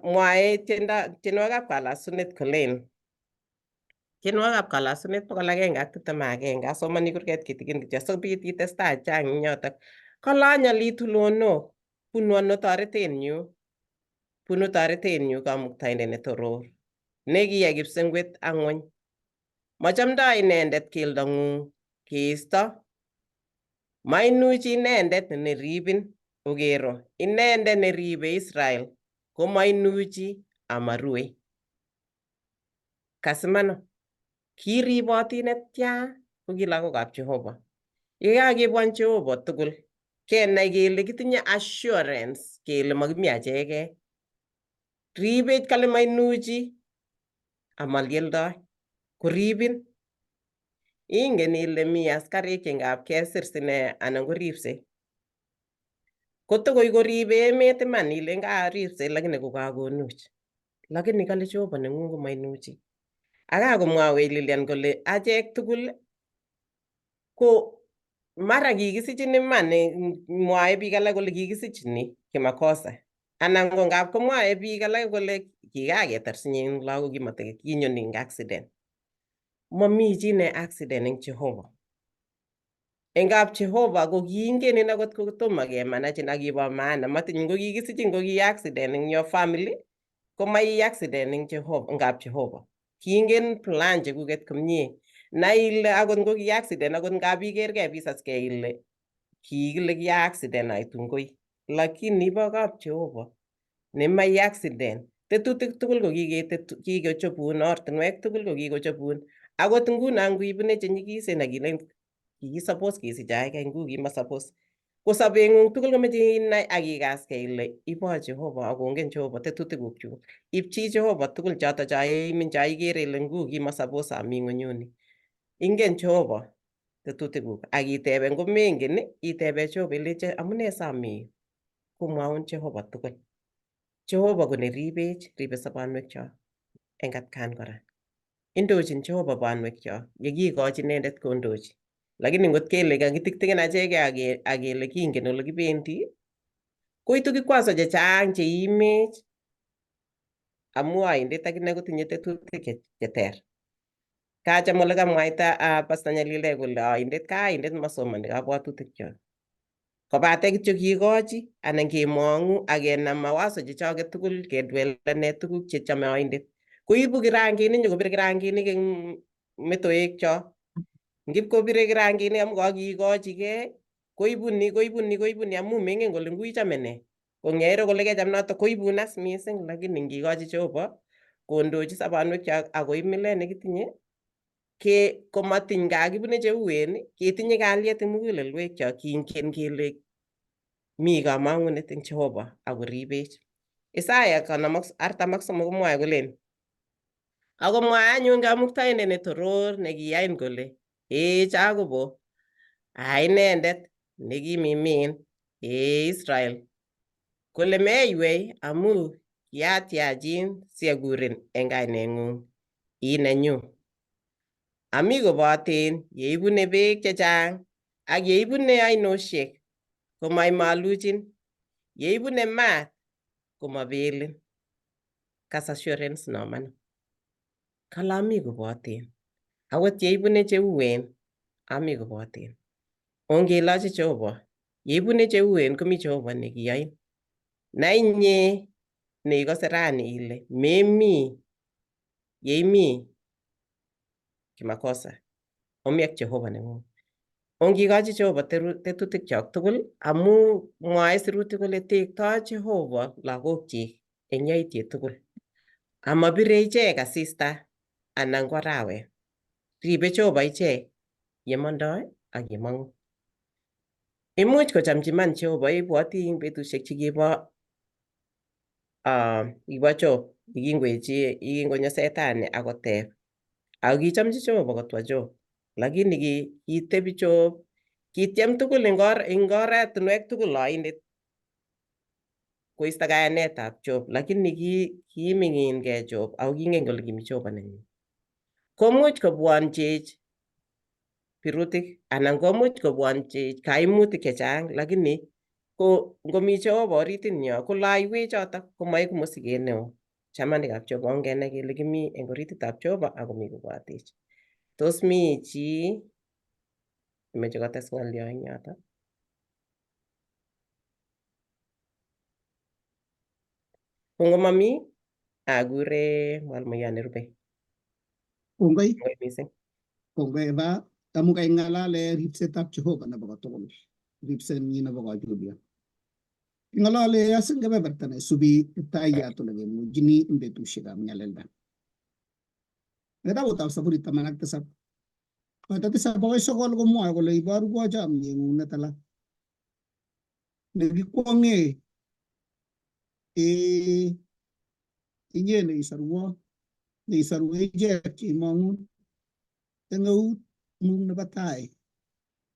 Mwae tienwogikab kalasunet kolen tienwogikab kalasunet 121 asomoni kurget kitikin kityo sikobit itestai chang eng yotok. Kale anyalil tulonok, bunu ano toretenyu? Bunu toretenyu Kamuktaindet netoror nekiyai kipsengwet ak ng'wony. Machamdoi inendet keldong'ung keisto, mainuchi inendet neribin okero, inendet neribe Israel komainuchi amarue. Kasimano, kiribotin netya ko ki lagokab Jehova. Yekakebwan Jehova tugul, kenai kele kitinye assurance kele makimi achekei. Ribech kale mainuchi amalyeldoi, koribin. Ingen ile mi askarik che ngap kesir sine anan koripsei. Kotokoi koribe emet iman ile nga ripsei lakini kokakonuch. Lakini kale Jehova neng'ung komainuchi. Akakomwawech Lilian kole achek tugul ko mara kikisichin iman, mwae biik alak kole kikisich ni kimakosa. Anan ko ngap komwae biik alak kole kikaketar sinye eng lagok kinyoni eng accident. Mami chi ne accident eng Jehova. Eng kap Jehova ko kiingenin akot kotomo kemanachin ak ibo maana. Matiny ngo kikisichin ngo ki accident eng your family, ko mai accident eng Jehova, eng kap Jehova. Kiingen plan chekuket komie. Nai ile akot ngo ki accident, akot ngap ikerkei bisaskei ile kikile ki accident aitu ngoi. Lakini ibo kap Jehova nemai accident. Tetutik tugul ko kikochobun, ortinwek tugul ko kikochobun. Akot nguno nguibune chenyikisen ak ile kikisupose kesich aekei ngu kimasupose. Ko sobeng'ung tugul komeche inai ak ikaskei ile ibo Jehova ak kongen Jehova tetutikuk tugul. Ipchi Jehova tugul choto cho iimin cho ikere ile ngu kimasupose ami ng'onyuni. Ingen Jehova tetutikuk ak itebe ngomengen itebe Jehova ilechi amune sami yu? Komwaun Jehova tugul. Jehova ko neribech, ribe sobonwekchok eng atkan kora. Indochin Jehova bonwekchok yekikochi inendet kondochi. Lakini ngot kele kakitiktiken achekei ak kele kingen ole kibendi, koitu kikwazo chechang cheimech amu oindet akine kotinye tetutik cheter. Kacham ole kamwaita Pastor Nyalile kole oindet kaindet masomoni kabwatutikchok. Kobate kityo kikochi anan kemong'u ak kenam mawazo chechoket tugul kedwelene tuguk chechome oindet. Koibu kiranginik nyokobir kiranginik eng metoekchok. Ngipkobire kiranginik amu kakikochigei koibu ni koibu ni koibu ni amu mengen kole ngui ichome nee. Ko ngeiro kole kecham notok koibun as mising lakini ngikochi Jehova kondochi sobonwekchok akoib milet nekitinye ke komatiny kakibune cheuen ketinye kalyet eng mugulelwekchok kingen kele mi kamang'unet eng Jehova akoribech. Isaya 43 komwae kolen akomwae anyun Kamuktaindet netoror nekiyain kole ee Jakobo a inendet nekimimin ee Israel kole meiwei amu kiatyachin siakurin eng kaineng'ung ii nenyu. Ami koboten yeibune beek chechang ak yeibune ainosiek komaimoluchin, yeibune maat komabelin. Kas assurance nomano. Kale ami koboten. Akot yeibune cheuen, ami koboten. Ongeloche Jehova. Yeibune cheuen komi Jehova nekiyoin. Nai inye neikose rani ile memi yeimi kimakosa. Omi ak Jehova neng'ung. Ongikochi Jehova tetutikchok tugul amu mwae sirutik kole tektoi Jehova lagokchik eng yaitiet tugul. Amabire ichek asista anan ko arawet. Ribe Jehova ichek yemondoi ak yemong'u. Imuch kochamchi iman Jehova, ibwoti eng betusiek chekibo kibo Job, yekingwechi yekingonyo setani akoteb. Ako kichomchi Jehova kotwa Job. Lakini kitebi Job, kityem tugul eng oratinwek tugul oindet koisto kayanetab Job, lakini kiming'inkee Job ako kingen kole kimi Jehova nenyin. Komuch kobwonchech birutik anan komuch kobwonchech kaimutik chechang, lakini ko ngomi Jehova oritinyo ko loiwech chotok komoiku mosiket neo. Chamanikab Jehova, ongenai kele kimi eng orititab Jehova akomi kobwatech. Tos mi chi nemoche kotes ng'olyo eng yoto? Ko ngomami, akure mwalimuyan nerube. Kongoi. Kongoi mising. Kongoi Eva, amu kaing'alale ripsetab Jehova nebo kotugul, ripsenyi nebo kojulia. King'alale as eng kebeberta neisubi Kiptayat ole kemuchini eng betusiekab nyalilda. Kitabutab Saburi 17, koito 7 akoi 9 komwoe kole iborwo chomyeng'ung netala nekikwong'e, ee inye neisorwo, neisorwo ichek cheimong'un eng eut ng'ung nebo tai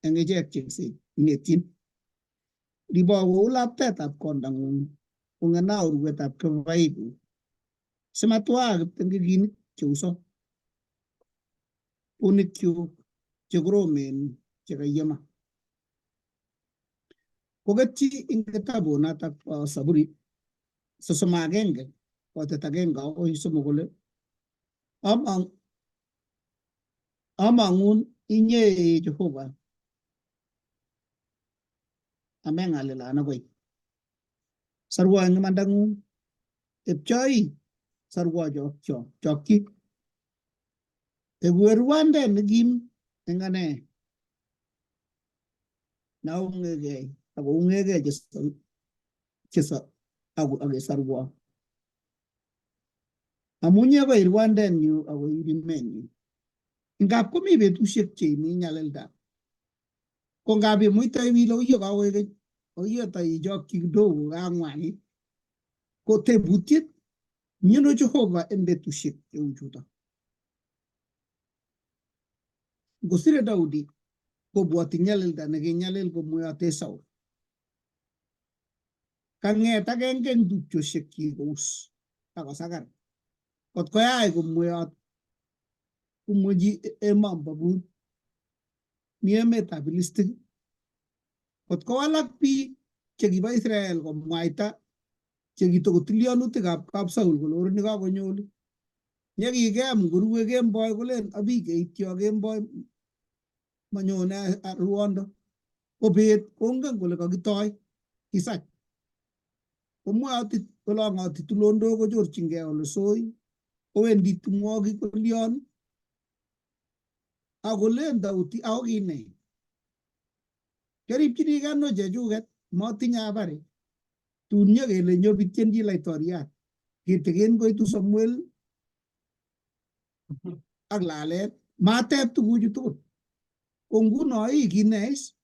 eng ichek cheinetyin. Ribo kou laptetab kondang'ung, ong'ena urwetab kebebaikuk, simatwa kipting'ekinik cheuso punikkyuk chekoromen chekaiyema. Koketyi eng kitabunotok bo Saburi 31 koitet 1 akoi 3 kole among'un inye Jehova ameng'alilan akoi. Sarwo eng imandang'ung, tepchoi sarwo chokchi. Eku rwandet nekim eng ane naung'egei akoung'egei akesarwo. Amu inye ko i rwandenyu ako i rimenyu. Ngap komi betusiek cheimi nyalilda. Ko ngap imuitoi ile uyo kakoek keny, uyo taichokchi kidogo kang'wanit. Ko tebutiet miano Jehova eng betusiek cheu chuto. Ngosire Daudi kobwoti nyalilda nekinyalil komweote Saul. Kang'et agenge eng tupchosiekyik kous akosakar kot koyai komweot komwechi emambabun mi emetab Filistik kot kowalak biik chekibo Israel komwaita chekitokotilyonutikab kap Saul kole orini kakonyo oli. Nyekikem ngorue kemboi kolen abikeityo kemboi manyone ruondo. Ko bet kongen kole kakitoi kisach. Komwaoti kolong'oti tulondok kochorchingei ole soi kowendi tumwogik kolion akolen Daudi ako kinei Kiaripchini ano chechuket motinye habari. Tun nyokele nyobityenji laitoriat. Kitikin koitu Samuel ak lalet. Mateb tuguchu tugul. Ko nguno ii kineis.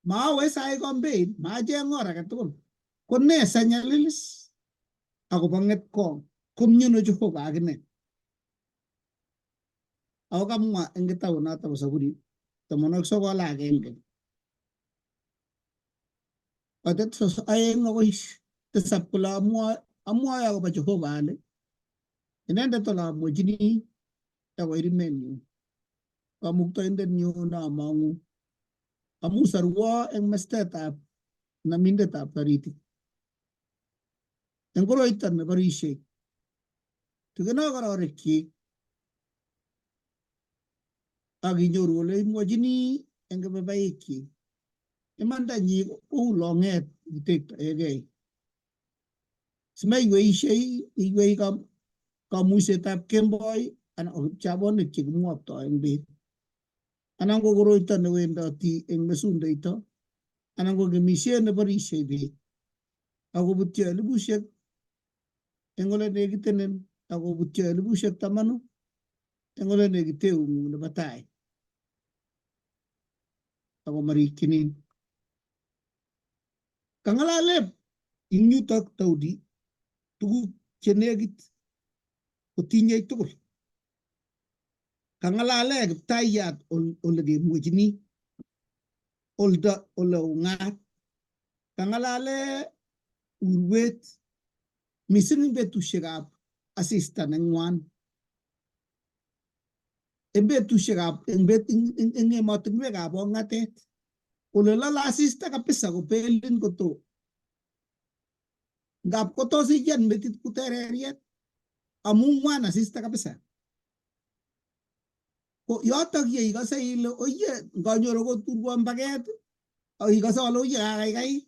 Mawe sai campaign, macheng or age tugul. Ko ne sanyalilis akobo ng'etkong komyono Jehova akine. Ako kamwa eng kitabunoto bo Saburi 91 koitet 2 akoi 7 kole amwoe akobo Jehova ale inendet ole amwechini akoi rimenyu kamuktaindenyu neamong'u amu sarwo eng mestetab nomindetab taritik eng koroito neborishei tukeno kororikyik ak inyoru ole imwochini eng kebebaikkyik. Imandanyi kou long'et nikitektoegei. Simaiweishei iywei kamuisetab kemboi anan ko kipchabonik chekimwoktoi eng beet anan ko koroito newendoti eng mesundeito anan ko ng'emisiet neborishei beek akobutyo elibushek eng ole nekitenen akobutyo 10,000 eng ole nekiteung'ung nebo tai. ako marikyinin. Kangalale ing yutok Daudi tuguk chenekit kotinyei tugul. Kangalale Kiptayat ole kemwochini oldo ole ung'at. Kangalale urwet mising eng betusiekab asista neng'wan. Eng betusiekab eng emotinwekab ong'atet ole lole asista kabisa kopelin koto. Ngap kotos ichen metit kutereriet amu ng'wan asista kabisa. Ko yotok ye ikose ile oye nganyoru koturwon paket ikose ale oye kakaikai.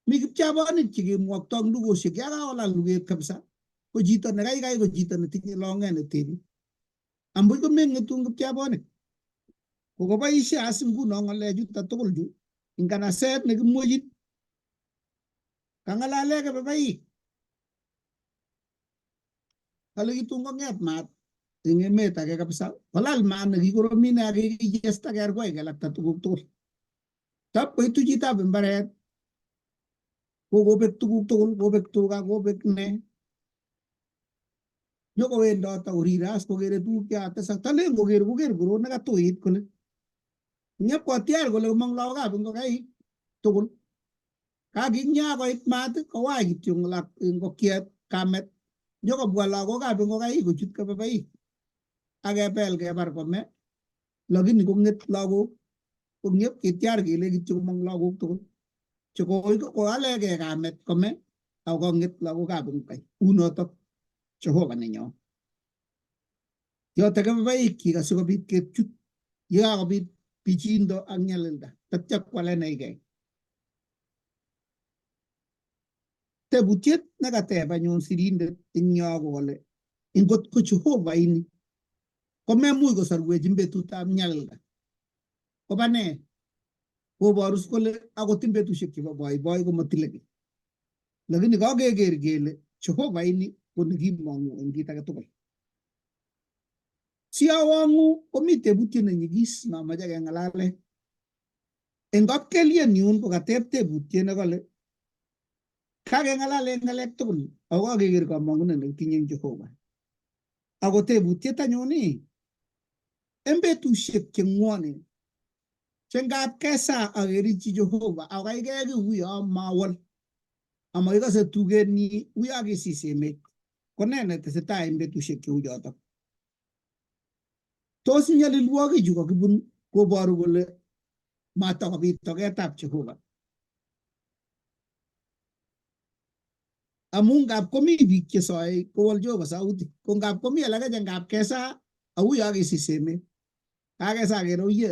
Mi kipchabonik chekemwokto eng lugosiek ya kakolal luget kabisa ko chito nekaikai ko chito netinye long'et netebi. Ambuch komeng'etu eng kipchabonik. Kokoboishe as nguno ng'alechuto tugul chu eng kanaset nekimwochin. Kang'alale kebebaik. Kale kitun kong'et maat eng emet age kabisa kolal maat nekikoromit nea kikichesta kerkwai kelakta tuguk tugul. Tap koitu chitab mbaret kokobek tuguk tugul, kobek tuga, kobek ne. Nyokowendot akorire as kokere tuguk chekatesak talen koker koker korot nekatuit kole. Nyepkotiar kole komong lagokab ingokaik tugul. Kakinya koit maat kowai kityo ngokiet kamet nyokobwa lagokab ingokaik kochut kebebaik ak kebel kebar kome lakini kong'et lagok kong'et kitiar kele kityo komong lagok tugul chekoalege kamet kome ako kong'et lagokab ingokaik unotok Jehova nenyo. Yote kebebaik asikobit kechut yekakobit pichindo ak nyalilda tatya kwalenegei. Tebutiet nekateb anyun sirindet eng yo ko kole ingot ko Jehova ini komemuch kosorwech eng betutab nyalilda koba nee? Koboru kole akot eng betusiek chebo boiboi komotile kiy. Lakini kakeker kele Jehova ini ko nekimong'u eng kit age tugul. Siawang'u komi tebutiet nenyigis nomoche keng'alale. Eng kapkelien yun kokateb tebutiet nekole kakeng'alale ng'alek tugul ako kakeker kamong'unet nekitinye eng Jehova. Ako tebutiet anyun ii, eng betusiek che ng'wonen che ngap kesaa akerichi Jehova akaikei kiy uyo mawol amakikose tugetnyi uyo kisis emet ko nee netesetai eng betusiek cheu chotok? Tos nyalilwokichu kakibun koboru kole matokobit toketab Jehova? Amu ngap komi biik chesoe kowol Jehova sautik, ko ngap komi alake che ngap kesaa auyo kisis emet. Kakesaa kele oye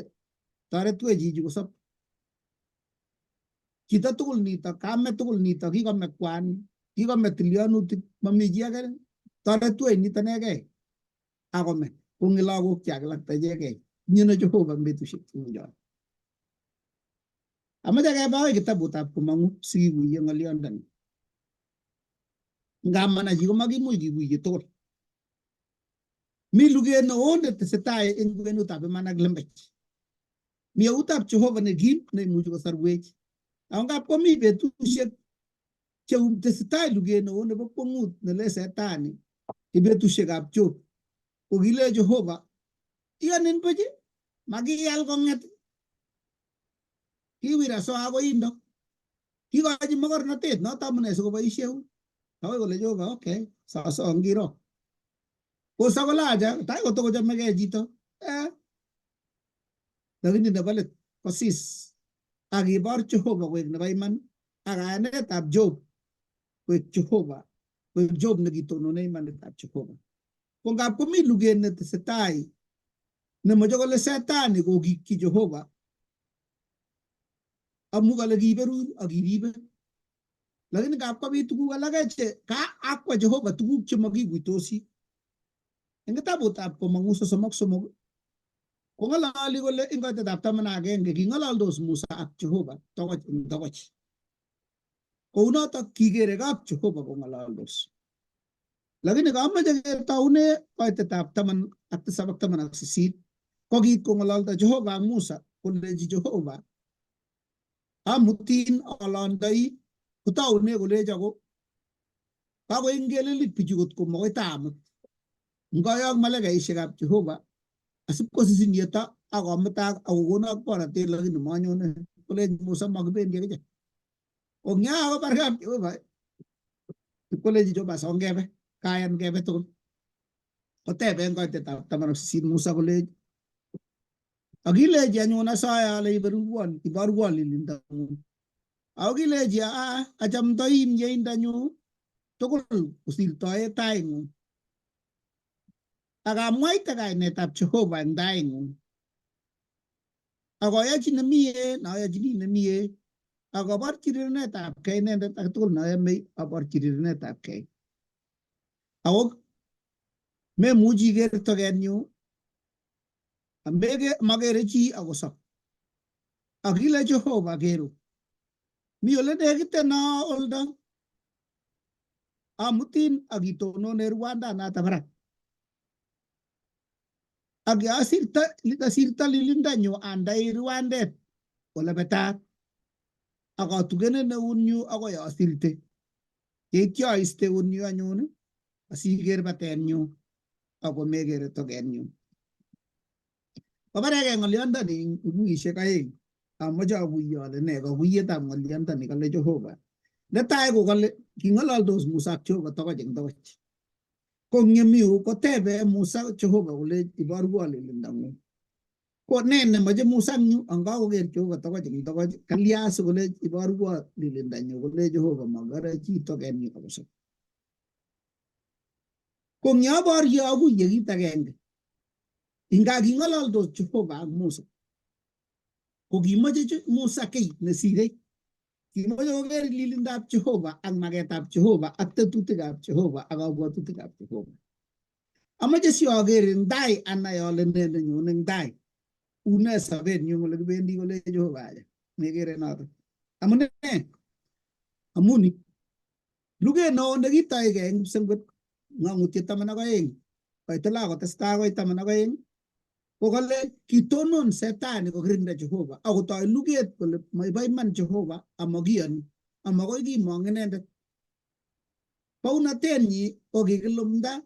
toretwech chichi kosop. Chito tugul nitok, kamet tugul nitok, kikome kwan, kikome tilyanutik, mami chi age, toretwech nito inegei. Akome kong'et lagok chakilakta ichegei. Nyono Jehova eng betusiek cheu chon. Amache kebe akoi kitabutab Komong'u sikikuiye ng'olyondoni. Ngamana chi komakimuch kikuiye tugul. Mi luget neo netesetai eng kwenutab iman ak lembech. Mi eutab Jehova nekim neimuchi kosorwech. Ako ngap komi betusiek che tesetai luget neo nebo kwong'ut nele setani eng betusiekab Job. Kokile Jehova, iyonin buch, makial kong'et. Kiwir asoya koindo. Kikochi mokornotet noto amune sikoboisie eut. Akoi kole Jehova, okay, soso ngiro. Koso kole acha, tai kotokochomegei chito. Eh. Lakini nebo let kosis ak kibor Jehova koek nebo iman ak kayanetab Job koek Jehova, koek Job nekitonone imanitab Jehova. Ko ngap komi luget netesetai nemoche kole setani kokikyi Jehova amu kale kiberur ak kiribe. Lakini ngap kobit tuguk alake che ka akwa Jehova tuguk chemakikuitosi. Eng kitabutab Komong'u 33 kong'ololi kole eng koitetab 11 king'ololdos Musa ak Jehova tokoch eng tokoch. Kounotok kikere kap Jehova kong'ololdos. Lakini kamoche ketoune koitetab 17 ak 18. Kokit kong'ololdo Jehova ak Musa kolechi Jehova amutin alondoi kotaune kolecho ko kakoik ngelelik bichu kotko makoi taamut. Ngoyok malaikaisiekab Jehova asipkosisin yeto akomutak akokonok borotet lakini manyone kolech Musa makibendi akichek. Ko ngya kobar Jehova ipkolechi Jehova songebe kayan kebe tugul. Koteben koitetab 18 Musa kolech akilechi anyun asoe ale iberurwon iborwon lilindang'ung. Ako kilechi aa achamdoi mieindanyu tugul kosirtoe taing'ung. Ak amwaite kainetab Jehova eng taing'ung. Ak oyochi nemie noyochini nemie ak aborchi rirenetab kei inendet age tugul noyomei aborchi rirenetab kei. Ako memuchi iker tokenyu makere chi akosob. Akile Jehova keru. Mi ole nekiteno oldo. Amutin ak itonone rwandanata barak. Ak asirto lilindanyu andai rwandet ole betat. Ak atukenen eunyu akoi asirte. Yeityo aiste eunyu anyun asiker batenyu ako mekere tokenyu. Kobareke ng'olyondoni eng wikisiek aeng amoche akuyo ale ne kakuiyetab ng'olyondoni kale Jehova. Netai ko kale king'ololdos Musa ak Jehova tokoch eng tokoch. Ko eng yemiu kotebe Musa Jehova kole iborwo lelindang'ung. Ko ne nemoche Musa eng yu angakoker Jehova tokoch eng tokoch kalya sikole iborwo lelindanyu kole Jehova makere chi tokenyu akosob. Ko eng yoborye akuye kit agenge. Inga king'ololdos Jehova ak Musa. Ko kimoche Musa kiy nesire. Kimoche koker lilindab Jehova ak maketab Jehova ak tetutikab Jehova ak kabwatutikab Jehova. Amache sioker eng tai anai ale ne nenyone eng tai. Une sobenyu ole kibendi kole Jehova aja. Mekere noto. Amune? Amu ni. Luget neo nekitoige eng kipsengwet ng'ang'utiet 12 koitela kotestai akoi 12 ko kale kitonon setani kokirinda Jehova akotoi luget kole maibo iman Jehova amakiyoni amakoi kimong inendet. Bounatenyi ko kikilumda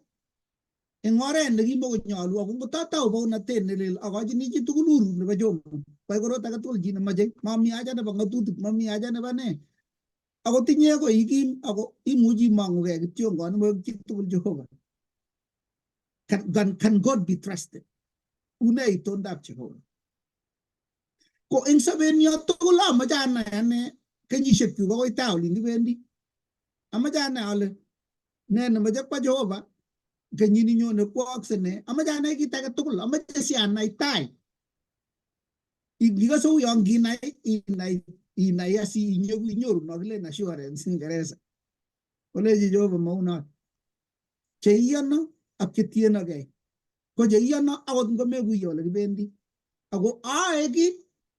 eng oret nekimokonyolu ako ngotatau bounatet nelel akochini chitugul uru nebo Jomo kwai korot age tugul chi nemoche mami haja nebo ng'atutik mami haja nebo ne ako tinye ko ikim ako imuchi imong'ugei kityongon moek chitugul Jehova. Can God be trusted? Une itondab Jehova. Ko eng sobenyo tugul amoche anai ane kenyisiekyuk akoi tai olin kibendi. Amoche anai ale ne nemoche kwa Jehova kenyini nyone kwookse ne. Amoche anai kit age tugul. Amoche si anai tai. Ngikose uyon kinai inai inai asi inyoru no kilen assurance Ingeresa. Koleji Jehova maunot. Cheiyono ak chetienokei. Ko cheiyono akot ngomekuiye ole kibendi. Ako ae kit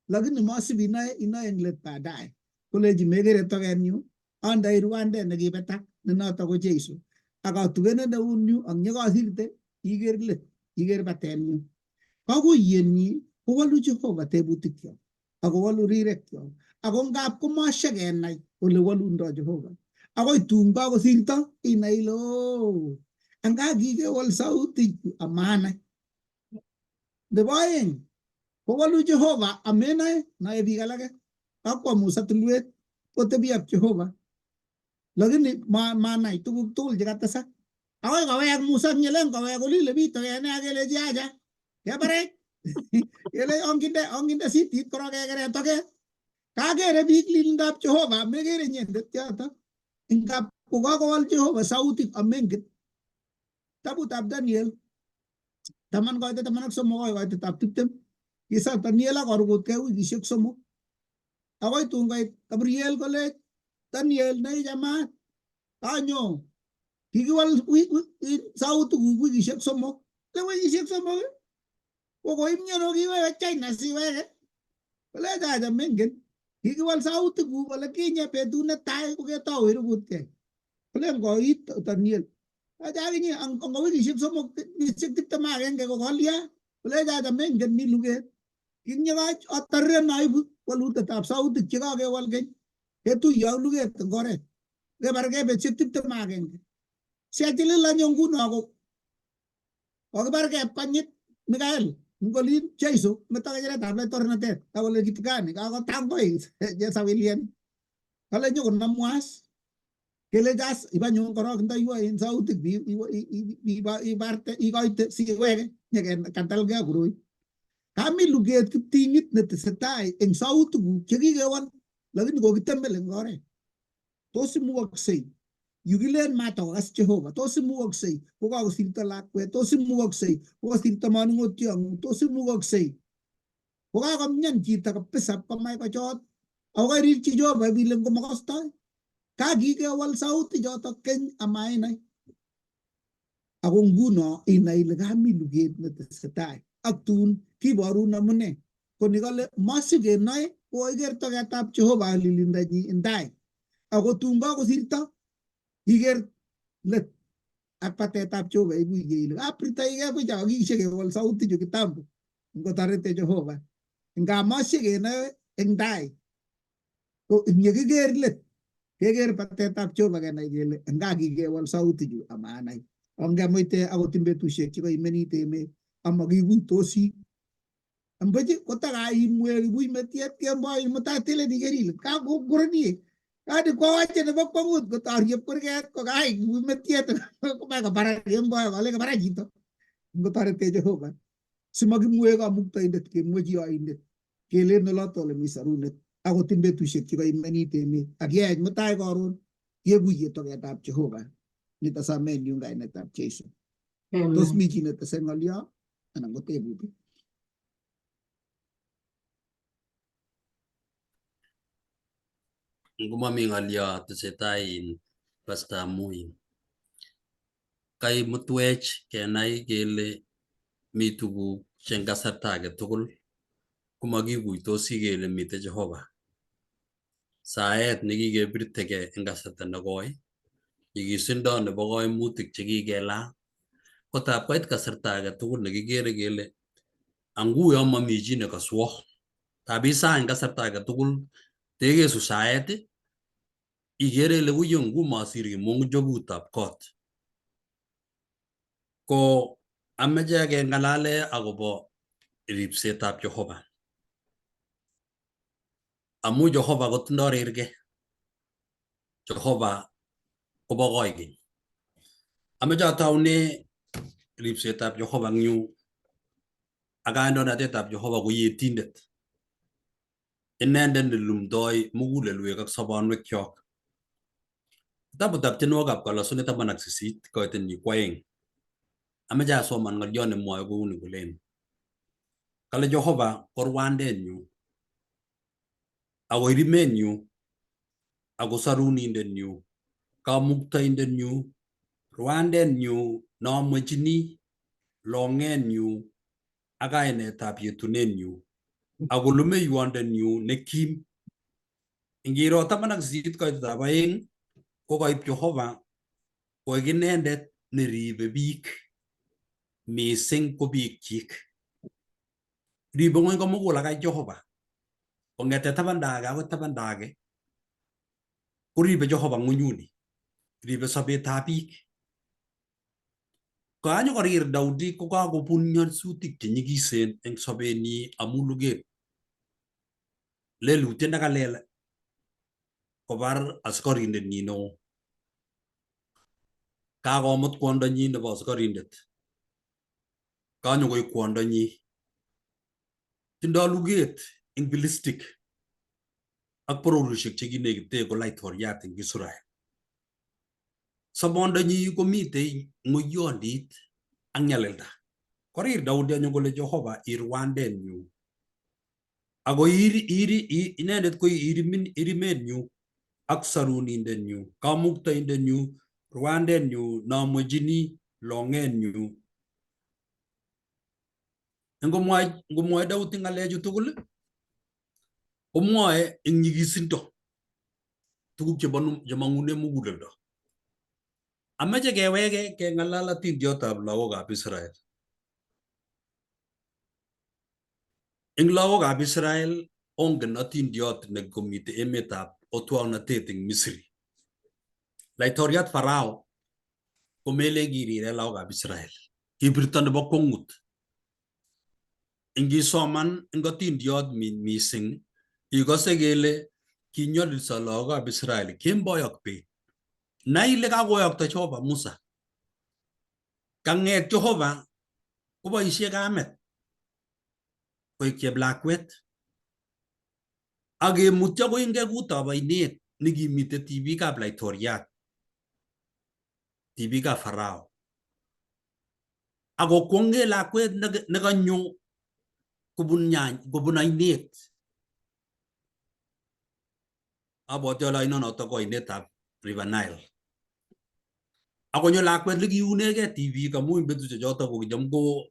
lakini masip inoe inoe eng let baadaye. Koleji mekere tokenyu andai rwandet nekibetak ne noto ko Jesu. Ak atukenen eunyu ak nyekasirte iker let iker batenyu. Kakuiyenyi kowolu Jehova tebutikyok ak kowolu rirekyok ako ngap komashek kenai ole wolundo Jehova. Akoi tun kakosirto inai ile oo anga kikewol sautik amanai. Nebo aeng kowolu Jehova amenae noe biik alake. Kakwa Musa tulwet kotebi ak Jehova. Lakini manai tuguk tugul chekatesak. Akoi kowek Musa nyelen kowek olile biik tokene ak kelechi acha kebarech. Kele onginde sitit korok kekere toket. Kakere biik lilindab Jehova mekere inyendet yoto. Ingap kokakowal Jehova sautik amenget. Kitabutab Daniel 10 koitet 13 akoi koitetab 20 kisar Daniel ak korukutkei wikisiek 3. Akoi tun koit Gabriel kole Daniel neichamat kanyo kikiwal sautikuk wikisiek 3. Le wikisiek 3 ko koimyono kiweke China siweke. Kole acha mengen kikiwal sautikuk kole kinye betut netai koketou irukutkei. Kole ngoit Daniel acha akinye ango wikisiek 3 wikisiek 21 ko kolya. Kolecho acha mengen mi luget. Kinyekach ataren aibu walutetab sautik chekakewal keny. Ketuiyo ak luget eng oret. Kebarkei betusiek 21. Siachilil anyun nguno ko kokibarkei konyit Mikael ngolin Jeiso meto ng'echeretab laitornatet akole kitu gani kakotangoi chesawilian kale nyokonamwas kelecho as ibanyun korok ndoiwo en sautik ibarte ikoite siweke nyekatalgei ak koroi kami luget kipting'it netesetai eng sautikuk chekikewal lakini kokitemel eng oret. Tos imukoksei yu kilen matakokas Jehova? Tos imukoksei kokakosirto lakwet? Tos imukoksei kokosirto manung'otiong'ung? Tos imukoksei kokakomian chito kabisa komach kochot ako kairirchi Jehova ile ngomakostoi kakikewal sauti chotok keny amainai. Ako nguno inai ile kami luget netesetai ak tun kiborun amune koni kale masikenoe koiker toketab Jehova ak lilindonyi en tai ako tun kakosirto iker let ak batetab Jehova ikuye ile kapirtoige buch ako kishekewal sauti chu kitambo ngotorete Jehova ngamoshekenoe eng tai ko yekiker let keker batetab Jehova kenai kele nga kikewal sauti chu amanai. Ongemuite akot eng betusiek chekoimenit emet amakikuitosi amboch kotakaimwek ibuch metiet kemboi mutai telen iker ile kakokorenie yani kwawache nebo kwongut kotoriep kurget kokai ibuch metiet komai kobarak kemboi kole kabarak chito ngotoretech Jehova simakimwoe kamuktaindet kemwochi yoindet kelen oloto ole mi sarunet akot eng betusiek chekoimenit emet ak yeech mutai karon kekuye toketab Jehova. Nito somenyu eng kainetab Jesu. Tos mi chi netese ng'olyo anan ko tebut? Ngomami ng'olyo tesetai in pastor amu in kaimutwech kenai kele mi tuguk che eng kasarta age tugul komakikuitosi kele mitei Jehova. Saet nekikebirtegei eng kasarta nekoi, nyikisindo nebo kaimutik chekikelaa, kotab koit kasarta age tugul nekikere kele anguyo mami chi nekaswo. Tab isaa eng kasarta age tugul tekesu saet ikere ile uyo ngumasir kimonjogutab kot. Ko ameche keng'alale akobo ripsetab Jehova. Amu Jehova kotindo rirge. Jehova kobo koikeny. Ameche ataune ripsetab Jehova eng yu ak kandoinatetab Jehova ko yetindet. Inendet nelumdoi mugulelwek ak sobonwekyok. Kitabutab tienwogikab kalosunet 18 koitenyi kwo aeng. Ameche asoman ng'olyot nemwoe kouni kolen, Kale Jehova ko rwandenyu ako irimenyu ako sarunindenyu, kamuktaindenyu, rwandenyu noamwechini, long'enyu ak kainetab yetunenyu, ako lumeiwondenyu nekim. Ingiro 18 koitetab aeng ko koib Jehova koik inendet neribe biik, mising ko biikchik. Ribe ng'wony komugul akai Jehova. Kong'ete tabanda age akoi tabanda age koribe Jehova ng'unyuni. Ribe sobetab biik. Kanyokorir Daudi kokakobun nyasutik chenyikisen eng sobenyi amu luget. Lelutiet nekalel kobar askarindet nyi neo. Kakomut kwondonyi nebo askarindet. Kanyokoik kwondonyi. Tindoi luget eng Filistik ak bororiosiek chekinekite ko laitoriat eng Israel. Sobondonyi komitei ng'oiyondit ak nyalilda. Korir Daudi anyun kole Jehova irwandenyu ako inendet ko irimenyu ak sarunindenyu, kamuktaindenyu, rwandenyu nomwechini long'enyu. Ngomwoe Daudi ng'alechu tugul komwoe eng nyikisindo tuguk chemong'une muguleldo. Ameche keweke keng'alal atindiotab lagokab Israel. Eng lagokab Israel ongen atindiot nekomite emetab otwognatet eng Misri. Laitoriat Farao komelen kirire lagokab Israel. Kibirto nebo kwongut. Ingisoman eng atindiot mising ikose kele kinyolilso lagokab Israel kemboi ak bet. Nai ile kakoyokto Jehova Musa. Kang'et Jehova koboisie kamet koik cheplakwet ak kemutyi akoi ngekutab ainet nekimite tibikab laitoriat, tibikab Farao. Ako kwonge lakwet nekanyo kobun kobun ainet. Abwati ale ainonoto ko ainetab River Nile. Akonyo lakwet nekiunegei tibik amu eng betusiek choto ko kicham ko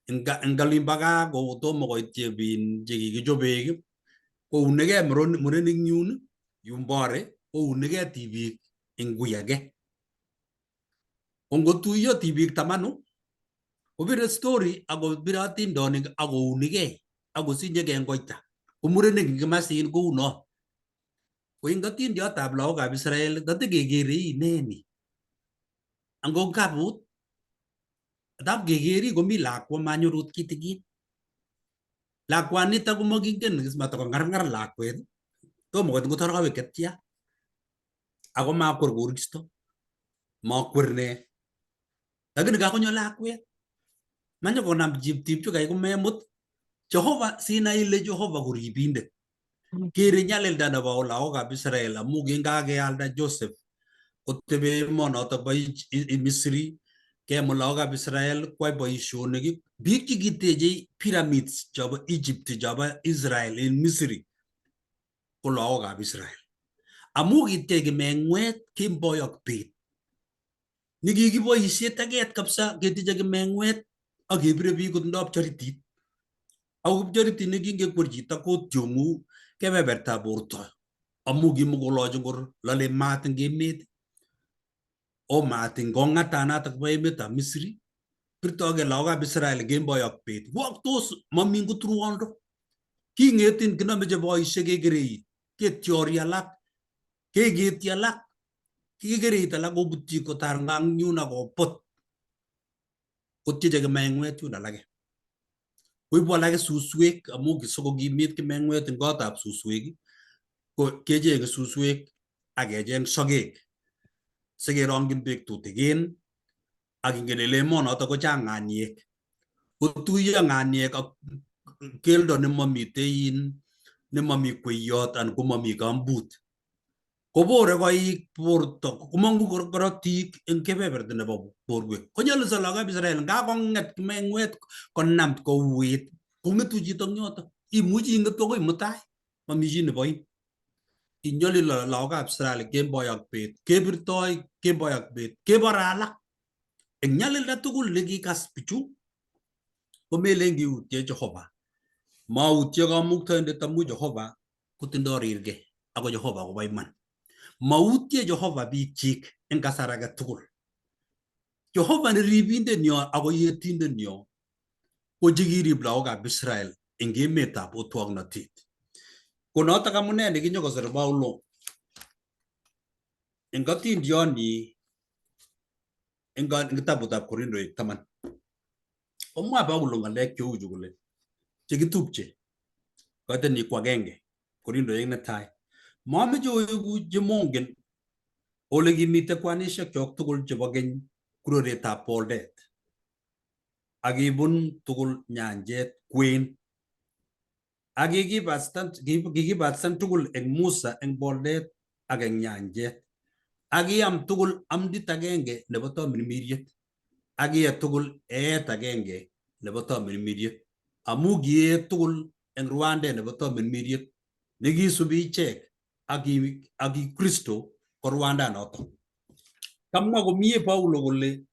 eng olimbo gaa ko tomo koit chepin chekikichobek kounegei murenik yun yun bore kounegei tibik eng ui age. Ko ngotuiyo tibik tamanu kobire story akobire atindonik akounigei akosinyegei eng koita. Ko murenik eng kimasin kouno. Ko eng atindiotab lagokab Israel tatikekere ineni. Ango kaput tab kekeri komi lakwa manyorut kitikin. Lakwanito komakingen matakongarngar lakwet tomo koit ngot arawek chetya ako makwer koristo makwer ne lakini kakonyo lakwet manyokonam cheptipchukai komemut Jehova sinai ile Jehova ko ribindet kere nyalilda nebo lagokab Israel amu kingakealda Joseph kotebe emonotok bo Misri kemut lagokab Israel kwai boisionik biik chekiteche pyramids chobo Egypt chobo Israel en Misri ko lagokab Israel amu kitech kimeng'wet kemboi ak bet nekikiboisie teket kabisa ketiche kimeng'wet ak kebire biik kotindoi pchoritit ako kipchoritit nekingekwer chito kotyong'u kebebertab borto amu kimokolochi ngor lole maat eng emet o maat eng kong'atanatak bo emetab Misri birtokei lagokab Israel kemboi ak bet woktos mami ngot ruondo king'etin kinome che boisiek kekereit ketyori alak keketi alak kikereit alak kobutyi kotar ngangyun akobut kotyeche kimeng'wet yun alake koibu alake suswek amu sikokimit kimeng'wet eng kotab suswek ko kechenge suswek ak kecheng sokek sikerongyin beek tutikin ak ingen ile emonoto kochang ng'aniek kotuiyo ng'aniek ak keldo nemomitei in nemomi kweyot anan komomi kambut kobore koik borto komong'u korotik eng kebeberta nebo borwek konyolso lagokab Israel ngakong'et kimeng'wet konam kouit kong'etu chito eng yoto imuchi ing'etu akoi mutai mami chi neboin kinyolil lagokab Israel kemboi ak bet kebirtoi kemboi ak bet kebore alak eng nyalilda tugul nekikas bichu komelen kiutye Jehova mautye kamuktaindet amu Jehova kotindoi rirge ako Jehova kobo iman. Mautye Jehova biikchik eng kasar age tugul. Jehova ne ribindenyo ako yetindenyo ko chekirib lagokab Israel eng emetab otwognotet. Ko notok amune nekinyokosir Paulo eng atindioni eng kitabutab Korindoik 10. Komwa Paulo ng'alek cheu chu kole chekitupche koiten ko agenge Korindoik netai. Mameche oeku chemongen ole kimite kwanisiek chok tugul chebo keny kuroretab boldet ak kibun tugul nyanjet kwen ak kikibatistan tugul eng Musa eng boldet ak eng nyanjet ak kiam tugul amdit agenge nebo tamirmiriet ak kiye tugul eet agenge nebo tamirmiriet amu kiee tugul eng rwandet nebo tamirmiriet nekisubi ichek ak ki Kristo ko rwandanoto. Kamwa komie Paulo kole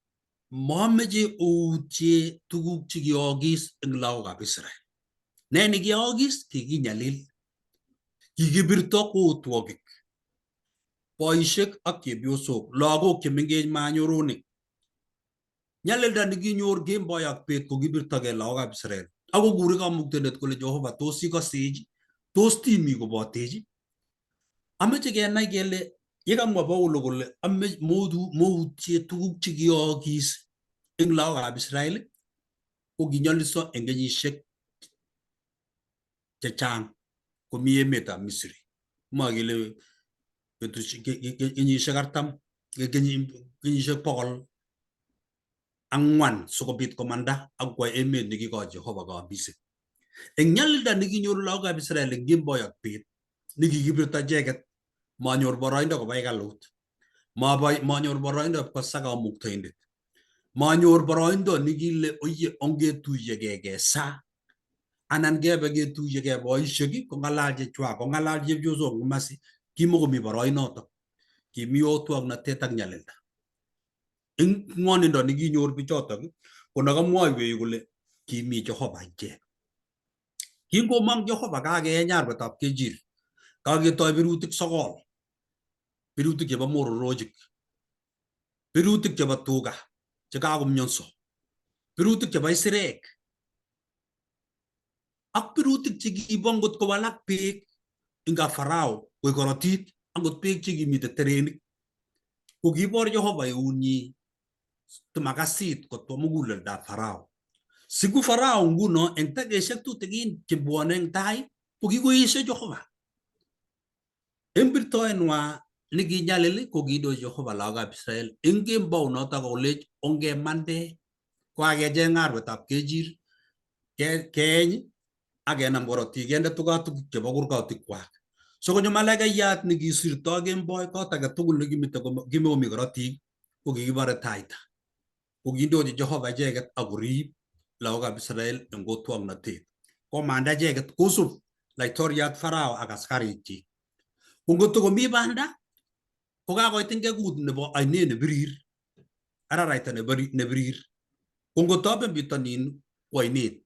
mameche outye tuguk chekiyookis eng lagokab Israel. Ne nekiyookis? Kikinyalil, kikibirto kootwogik, boisiek ak chepyosok, lagok chemengech manyoronik. Nyalilda nekinyor kemboi ak bet kokibirtogei lagokab Israel. Ako kure kamuktaindet kole Jehova tos ikosech, tos timi kobotech. Ameche kenai kele yekamwa Paulo kole ame moutie tuguk chekiyookis eng lagokab Israel ko kinyoliso eng kenyisiek chechang komi emetab Misri. Mwa kele betusiek kenyisiek 40, kenyisiek 400 sikobit komanda ak kwo emet nekikochi Jehova kaambiset. Eng nyalilda nekinyoru lagokab Israel eng kemboi ak bet nekikibirto icheket manyor boroindo koba hekalut, manyor boroindo kosa kamuktaindet, manyor boroindo nekile oye ongetuiyegei kesaa anan kebe ketuiyegei boisiek kong'alal chechwak kong'alal chepyosok komasi kimokomi boroinotok kimi otwoknotet ak nyalilda. Eng ng'wonindo nekinyor bichotok ko nekamwoiwech kole kimi Jehova ichek. Kingomong Jehova kakeeny arwetab kechir, kaketoi birutik 9, birutik chebo mororochik, birutik chebo tuga chekakomnyonso, birutik chebo isirek, ak birutik chekibo ngot kowalak beek eng Farao koik korotik, angot beek chekimite terenik. Ko kibor Jehova eunyi timakasit kotwa muguleldab Farao. Siku Farao nguno eng takeshek tutikin chebwone eng tai ko kikoesio Jehova. Eng birtoenwa nekinyalil ko kiindo Jehova lagokab Israel eng kembou notok kolech ongemande kokakecheng arwetab kechir keeny ak kenam korotik kende tukatuk chebo kurgotikwak. So konyo malaikayat nekisirtoi kemboi kot age tugul nekimite kimokomi korotik ko kikibore taita. Ko kindochi Jehova icheket ak korib lagokab Israel eng otwoknotet. Komanda icheket kosub laitoriat Farao ak askarikchik. Ko ngotko banda ko kakoit ingekut nebo ainet nebirir, araraita nebirir. Ko ngotoben bitonin ko ainet.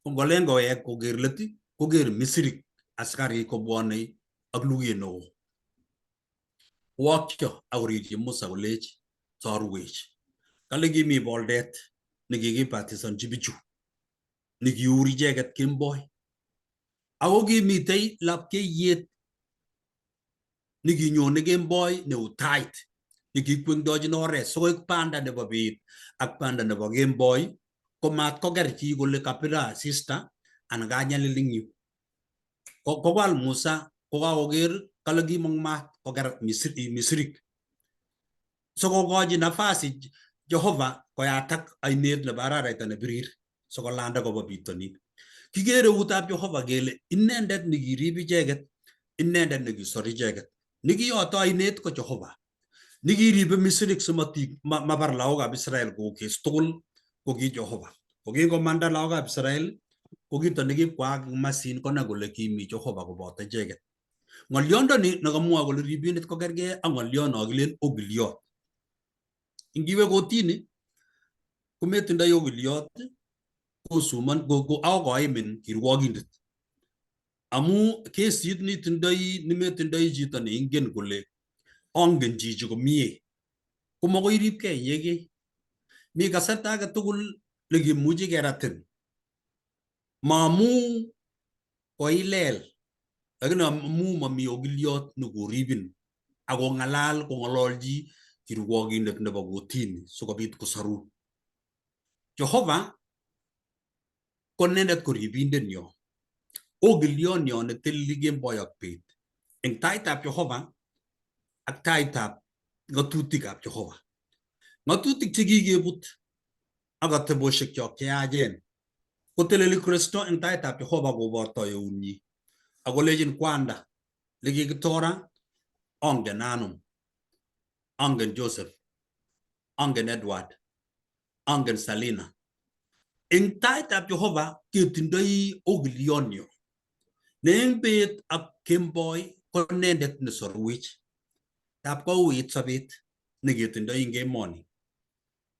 Ko ngolen kowek koker let koker Misri askarik kobwonei ak luget neo. Wokyo ak korirchi Musa kolech torwech. Kale kimi boldet nekikibatisanchi bichu nekiur icheket kemboi. Ako kimitei lapkeiyet nekinyone kemboi neu tait nekikwengdochin oret sikoik banda nebo bet ak banda nebo kemboi komat koker chi kole kabira asista anan kanyalil eng yu. Kowal Musa kokakoker kale kimong maat koker Misrik. Sikokochi nafasi Jehova koyatak ainet nebo araraita nebirir sikolanda koba bitonin. Kikere eutab Jehova kele inendet nekirib icheket, inendet nekisor icheket. Nekiyoto ainet ko Jehova. Nekiribe Misrik simatik mabar lagokab Israel kokes tugul ko ki Jehova. Ko kingomanda lagokab Israel ko kito nekikwaak masin konai kole kimi Jehova koboto icheket. Ng'olyondoni nekamwoe kole ribindet ko kerkei ak ng'olyot no kilen okiliot. Ingiwe kotini kometindoi okiliot kosuman ako koimin kirwokindet. Amu kesit nitindoi nimetindoi chito neingen kole ongen chichi komie komakoi iripkei inyegei. Mi kasarta age tugul nekimuchi keratin. Maamu koilel lakini amu mami okiliot nekoribin akong'alal kong'ololchi kirwokindet nebo kotini sikobit kosarun. Jehova ko inendet ko ribindenyo. Okilionyo neteleli kemboi ak bet. Eng taitab Jehova ak taitab ng'atutikab Jehova. Ng'atutik chekikebut ak atebosiekchok cheyachen koteleli Kristo eng taitab Jehova koborto eunyi akolechin kwanda lekikitora ongen anum, ongen Joseph, ongen Edward, ongen Salina. Eng taitab Jehova ketindoi okilionyo ne eng bet ak kemboi ko inendet nesorwech. Tab kouit sobet neketindoi eng emoni.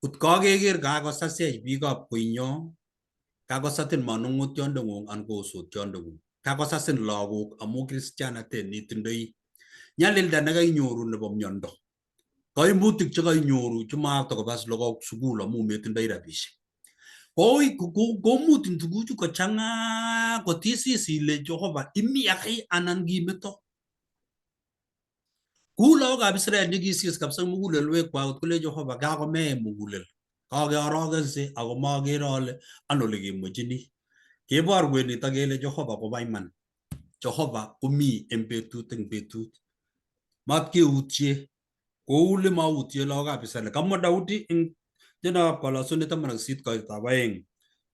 Kut kakeker kakosasech biikab koinyo, kakosatin manung'otiondeng'ung anan ko osotiondeng'ung, kakosasin lagok amu kristianatet nitindoi, nyalilda nekainyoru nebo miondo, kaimutik chekainyoru chematokobas lagok sukul amu metindoi rabisiek. Koi komutin tuguchu kochang'a kotisis ile Jehova imi akoi anan kimeto. Kou lagokab Israel chekisis kabisa mugulelwekwak kot kole Jehova kakomee mugulel. Kakeorokense ako makere ale ano ole kemwechini. Keborwech nito kele Jehova kobo iman. Jehova komi en betut eng betut. Matkeutye kou le mautye lagokab Israel. Kamwa Daudi eng tiendab kolosunet 18 koitab 2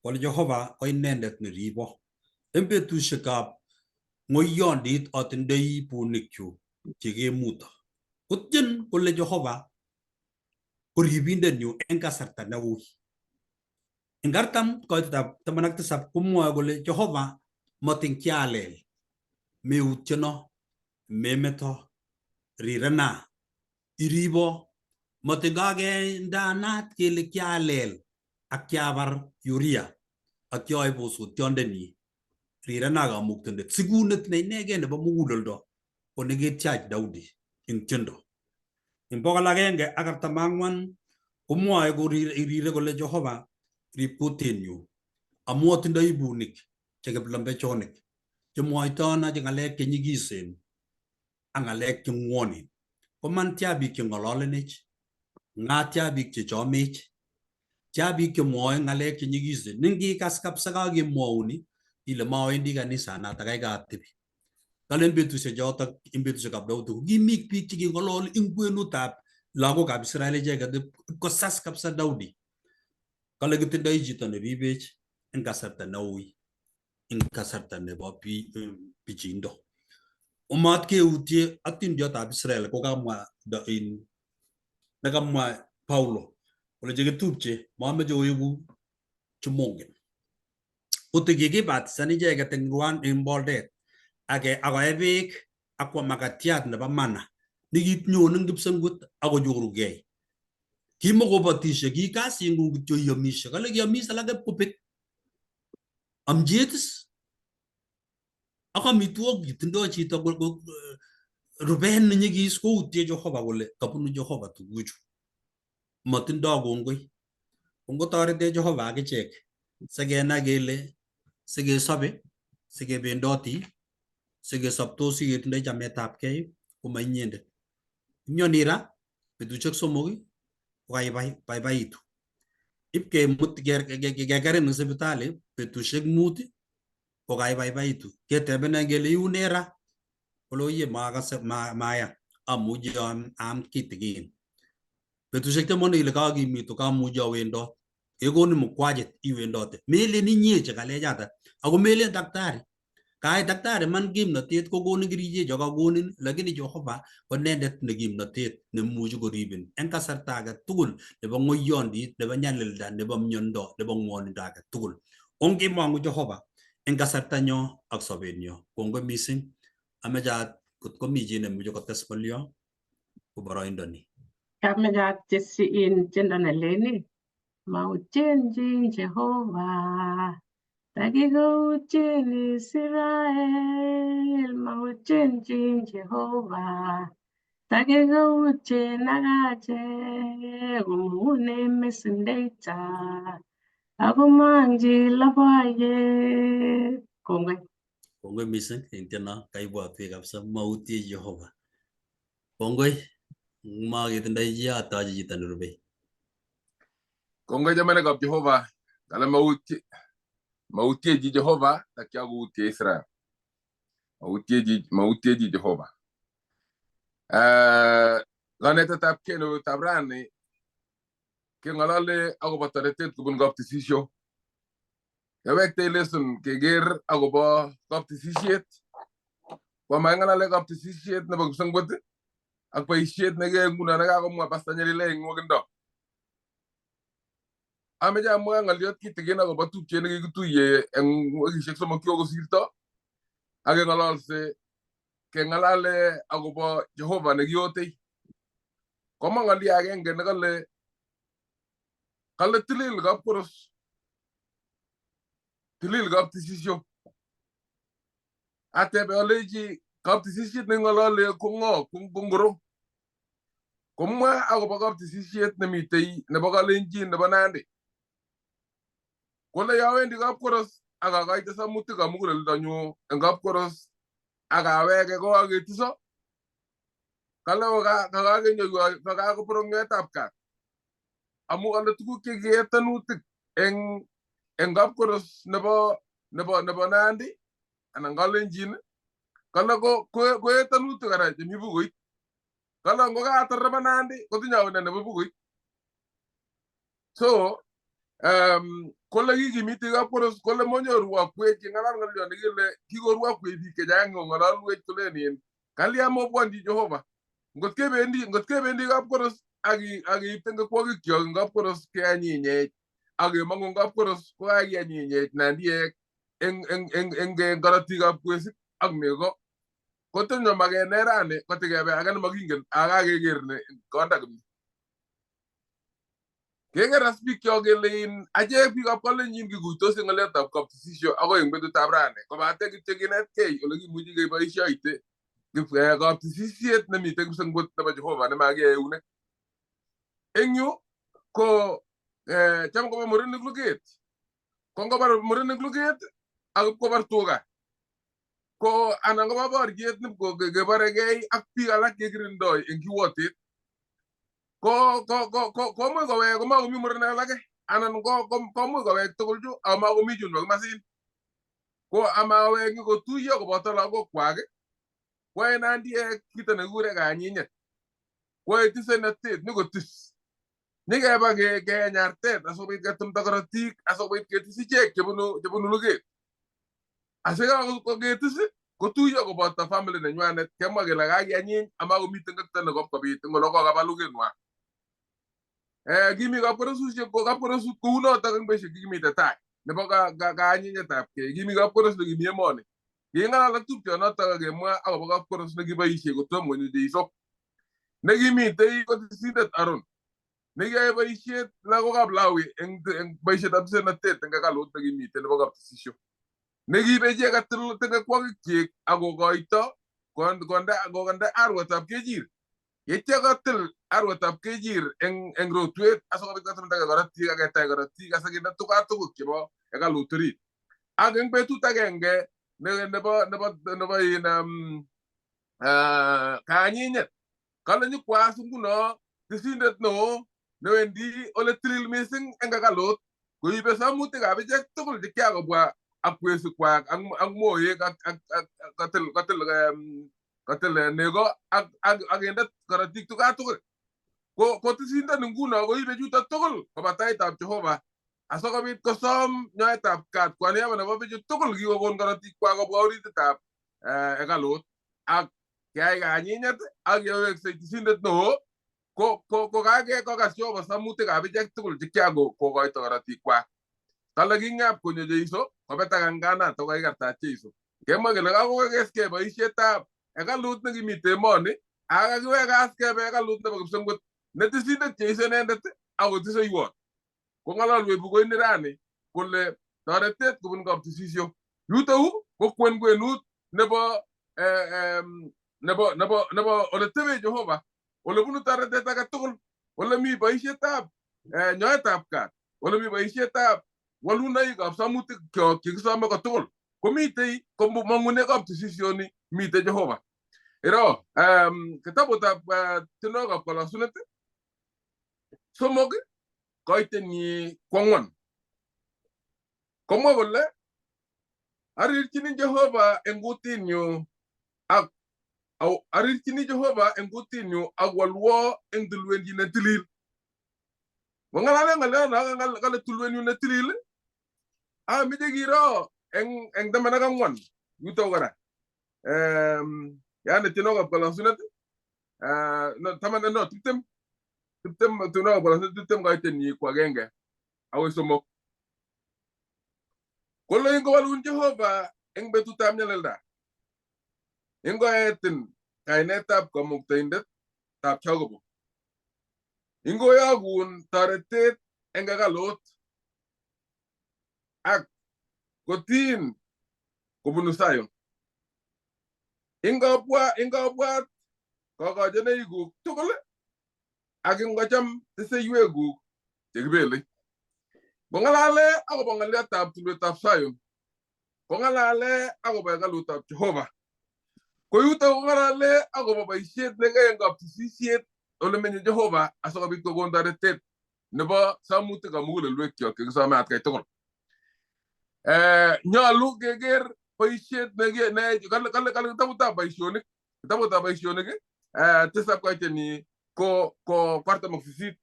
kole Jehova ko inendet neribo. En betusiekab ng'oiyondit atindoi bunikchu chekemuto. Kotyen kole Jehova ko ribindenyu en kasarta neui. Eng 40 koitetab 17 komwoe kole Jehova motin kialel, meutyeno, memeto, rirena, iribo, motin kakendanat kele kialel ak kiabar Uria ak kiaib osotiondenyi. Rirena Kamuktaindet. Sikunet ne inegen nebo muguleldo ko nekityach Daudi eng tiendo. Eng 144 komwoe korire kole Jehova rib kutinyu amu atindoi bunik che kiplembechonik chemwoitono che ng'alek che nyigisen ak ng'alek che ng'wonen. Koman tia biik che ng'ololenech, nga tia biik che chomech, tia biik chemwoe ng'alek che nyigisen. Ningikas kabisa kakemwoun ile mawendi kanisanatak kaikai atebi. Kalen betusiek chotok eng betusiekab Daudi ko kimi biik cheking'ololi eng kwenutab lagokab Israel icheket kosas kabisa Daudi. Kale kitindoi chito neribech eng kasarta neui, eng kasarta nebo pichiindo. Omat keutye atindiotab Israel kokamwa nekamwa Paulo kole chekitupche mameche oeku chemongen. Koto kikibatisan icheket eng Rwanda eng boldet ake akoe beek akwam makatiat nebo mana nekinyone eng kipsengwet akonyorugei. Kimokobotishe ki kasingung kityo iomishe. Kale kiomis alake kobek. Amchet is ak amitwogik kitindoi chito rubet nenyigis koutye Jehova kole kabunu Jehova tuguchu. Matindoi kongoi. Ongotoretech Jehova akichek sikenai kele sikesobe, sikebendoti, sikesoptosi ketindoi chametabgei koma inyendet. Imioni ra betusiek 3 kokaibaibaitu. Ipkemut kekerin eng sipitali betusiek 5 kokaibaibaitu. Ketebenen kele iune ra? Kole oye makase maya amuchi aam kitikin. Betusiek chemone ile kakimitu kamuchi awendot. Kekonin mukwachit iwendote. Melen inye che ng'alechata ako melen daktari. Kai daktari man kimnotet kokonin kerichek cho kakonin lakini Jehova ko inendet ne kimnotet nemuchi koribin en kasarta age tugul nebo ng'oiyondit, nebo nyalilda, nebo miondo, nebo ng'wonindo age tugul. Ongemong'u Jehova en kasartanyo ak sobenyo. Kongoi mising. Ameche kot komi chi nemuchi kotes ng'olyo ko boroindo ni. Kameche atesyi in tiendo neleni Mautyenjin Jehova takikoutyen Israel mautyenjin Jehova takikoutyen ak achek komong'une mesundeita akomang'chi loboyet. Kongoi. Kongoi mising eng tiendo kaibwatwech kabisa mautye Jehova. Kongoi maketindoi chi atoche chito nerubei. Kongoi chamanikab Jehova kale mautye mautye Jehova takyakoutye Israel. Mautye mautye Jehova. Kanetetab kei nebo rani keng'olole akobo toretet kobun kaptisisio. Kewektei lesson keker akobo kaptisisiet. Komaking'alale kaptisisiet nebo kipsengwet ak boisiet nekiyoe nguno nekakomwa Pastor Nyalile eng nwokindo. Ameche amwa ng'oliot kitikin akobo tupchet nekikituye eng wikisiek 3 chekokosirto ak keng'ololse keng'alale akobo Jehova nekiotei. Komwa ng'olio agenge nekale kale tilil kapkoros, tilil kaptisisio. Atebe alechi kaptisisiet neng'olole ko ng'o ko ngoro? Komwa akobo kaptisisiet nemitei nebo Kalenjin nebo Nandi. Kole yowendi kapkoros ak akoite samutikab muguleldonyu eng kapkoros ak aweke kokaketiso kale kakakenyoiwo kakakoporok nyoetab kat amu kale tuguk chekietanutik eng kapkoros nebo Nandi anan Kalenjin kale koetanutik kora chemi bukuit kale ngokatar nebo Nandi kotinye akine nebo bukuit. So kole kikimiti kapkoros kole monyoru akwech king'alal ng'olyo nekile kikoru akwech biik chechang kong'ololwech kolen in kalya mobwonchi Jehova ngot kebendi kapkoros ak akiib tengekwokikyok eng kapkoros keanyinyech ak kemong'u eng kapkoros kokakianyinyech nandiek eng korotikab kwesik ak nego kotinye maket ne rani kotikebe age nemakingen ak kakeker ne konda kimni keker as bikyok kele in achek biikab Kalenjin kikuitosi ng'olyotab kaptisisio akoi eng betutab rani kobate kityo kinetkei ole kimuchi keboisioite kaptisisiet nemite kipsengwet nebo Jehova nemakiyae eunek. Eng yu ko cham koba murenik luget ko ngobar murenik luget ak ipkobar tuga ko anan koba boriet nipkebaregei ak biik alak kekirindoi eng kiwotet ko komuch kowek komakomi murenik alake anan komuch kowek tugul chu amakomi chun bo kimasin ko amawek kotuiyo koboto lagokwak koyae nandiek kito nekikure kanyinyet koyae tisenatet nikotis nyikeba keeny artet asikobit ketumda korotik asikobit ketis ichek chebunu luget asikaketis kotuiyo koboto family nenywanet kemwa kele kakianyiny amakomiten ngekto nekobkobit eng olokokaba lugetnywan. Kimi kapkorosusiek ko kapkorosut kounotok eng betusiek chekimite tai nebo kanyinyetab kei. Kimi kapkoros nekimi emoni king'alal ak tupchonotok ak kemwa akobo kapkoros nekiboisie kotom konyo Jeiso nekimitei kotisindet Aaron nekiyoe boisiet lagokab Lawi eng boisietab tisenatet eng hekalut nekimite nebo kaptisisio nekiibe icheket tengekwokikyik ak kokoito konde arwetab kechir yeityo kotil arwetab kechir eng rotwet asikobit kotumdake korotik ak ketach korotik asikinde tuga tuguk chebo hekalut orit ak eng betut agenge nebo in kanyinyet kale nyikwas nguno tisindet neo newendi ole tilil mising eng hekalut koibe samutikab ichek tugul chekiakobwa ak kwesikwak ak moek ak kotil nego ak kende korotik tuga tugul ko tisindoni nguno koibe chuto tugul koba taitab Jehova asikobit kosom nyoetab kat kwa niaba nebo bichu tugul kikokon korotikwak kobwa orititab hekalut ak keyai kanyinyet ak yeweksei tisindet neo ko kakekokas Jehova samutikab ichek tugul chekiakokoito korotikwak. Kale king'ap konyo Jeiso kobetak anganato kokikartat Jeiso kemwa kele kakokeskei boisietab hekalut nekimite emoni ak kakiwekas kebe hekalut nebo kipsengwet netisindet Jeiso inendet ak kotiseiwot kong'ololwech bukuini rani kole toretet kobun kaptisisio yutou ko kwenkwenut nebo ole tebe Jehova ole bunu toretet age tugul ole mi boisietab nyoetab kat ole mi boisietab walunoikab samutik kyok chekisome kotugul komitei komong'une kaptisisioni mitei Jehova. Iro kitabutab tienwogikab kolosunet 3 koitenyi 4 komwa kole arirchini Jehova eng kutinyu ak arirchini Jehova eng kutinyu ak wolwo eng tulwenyi netilil. Ngong'alale ng'olyo kale tulwenyu netilil ameche kiro eng 14 yuto kora yani tienwogikab kolosunet no taman no 20 20 tienwogikab kolosunet 20 koitenyi 1 akoi 3 kole ingowalun Jehova eng betutab nyalilda ingoetin kainetab kamuktaindet ab Jacobo ingoyokun toretet eng hekalut ak kotiin kobunu Zion ingobwat kokochonoikuk tugul ak ingocham teseiwekuk chekibelei. Kong'alale akobo ng'olyotab tulwetab Sayun, kong'alale akobo hekalutab Jehova. Ko yuto kong'alale akobo boisiet nekiyoe eng kaptisisiet ole menye Jehova asikobit kokon toretet nebo samutikab mugulelwekyok chekisome atkai tugul. Nyolu keker boisiet ne kale kale kale kitabutab boisionik, kitabutab boisionik tisab koiteni ko 48.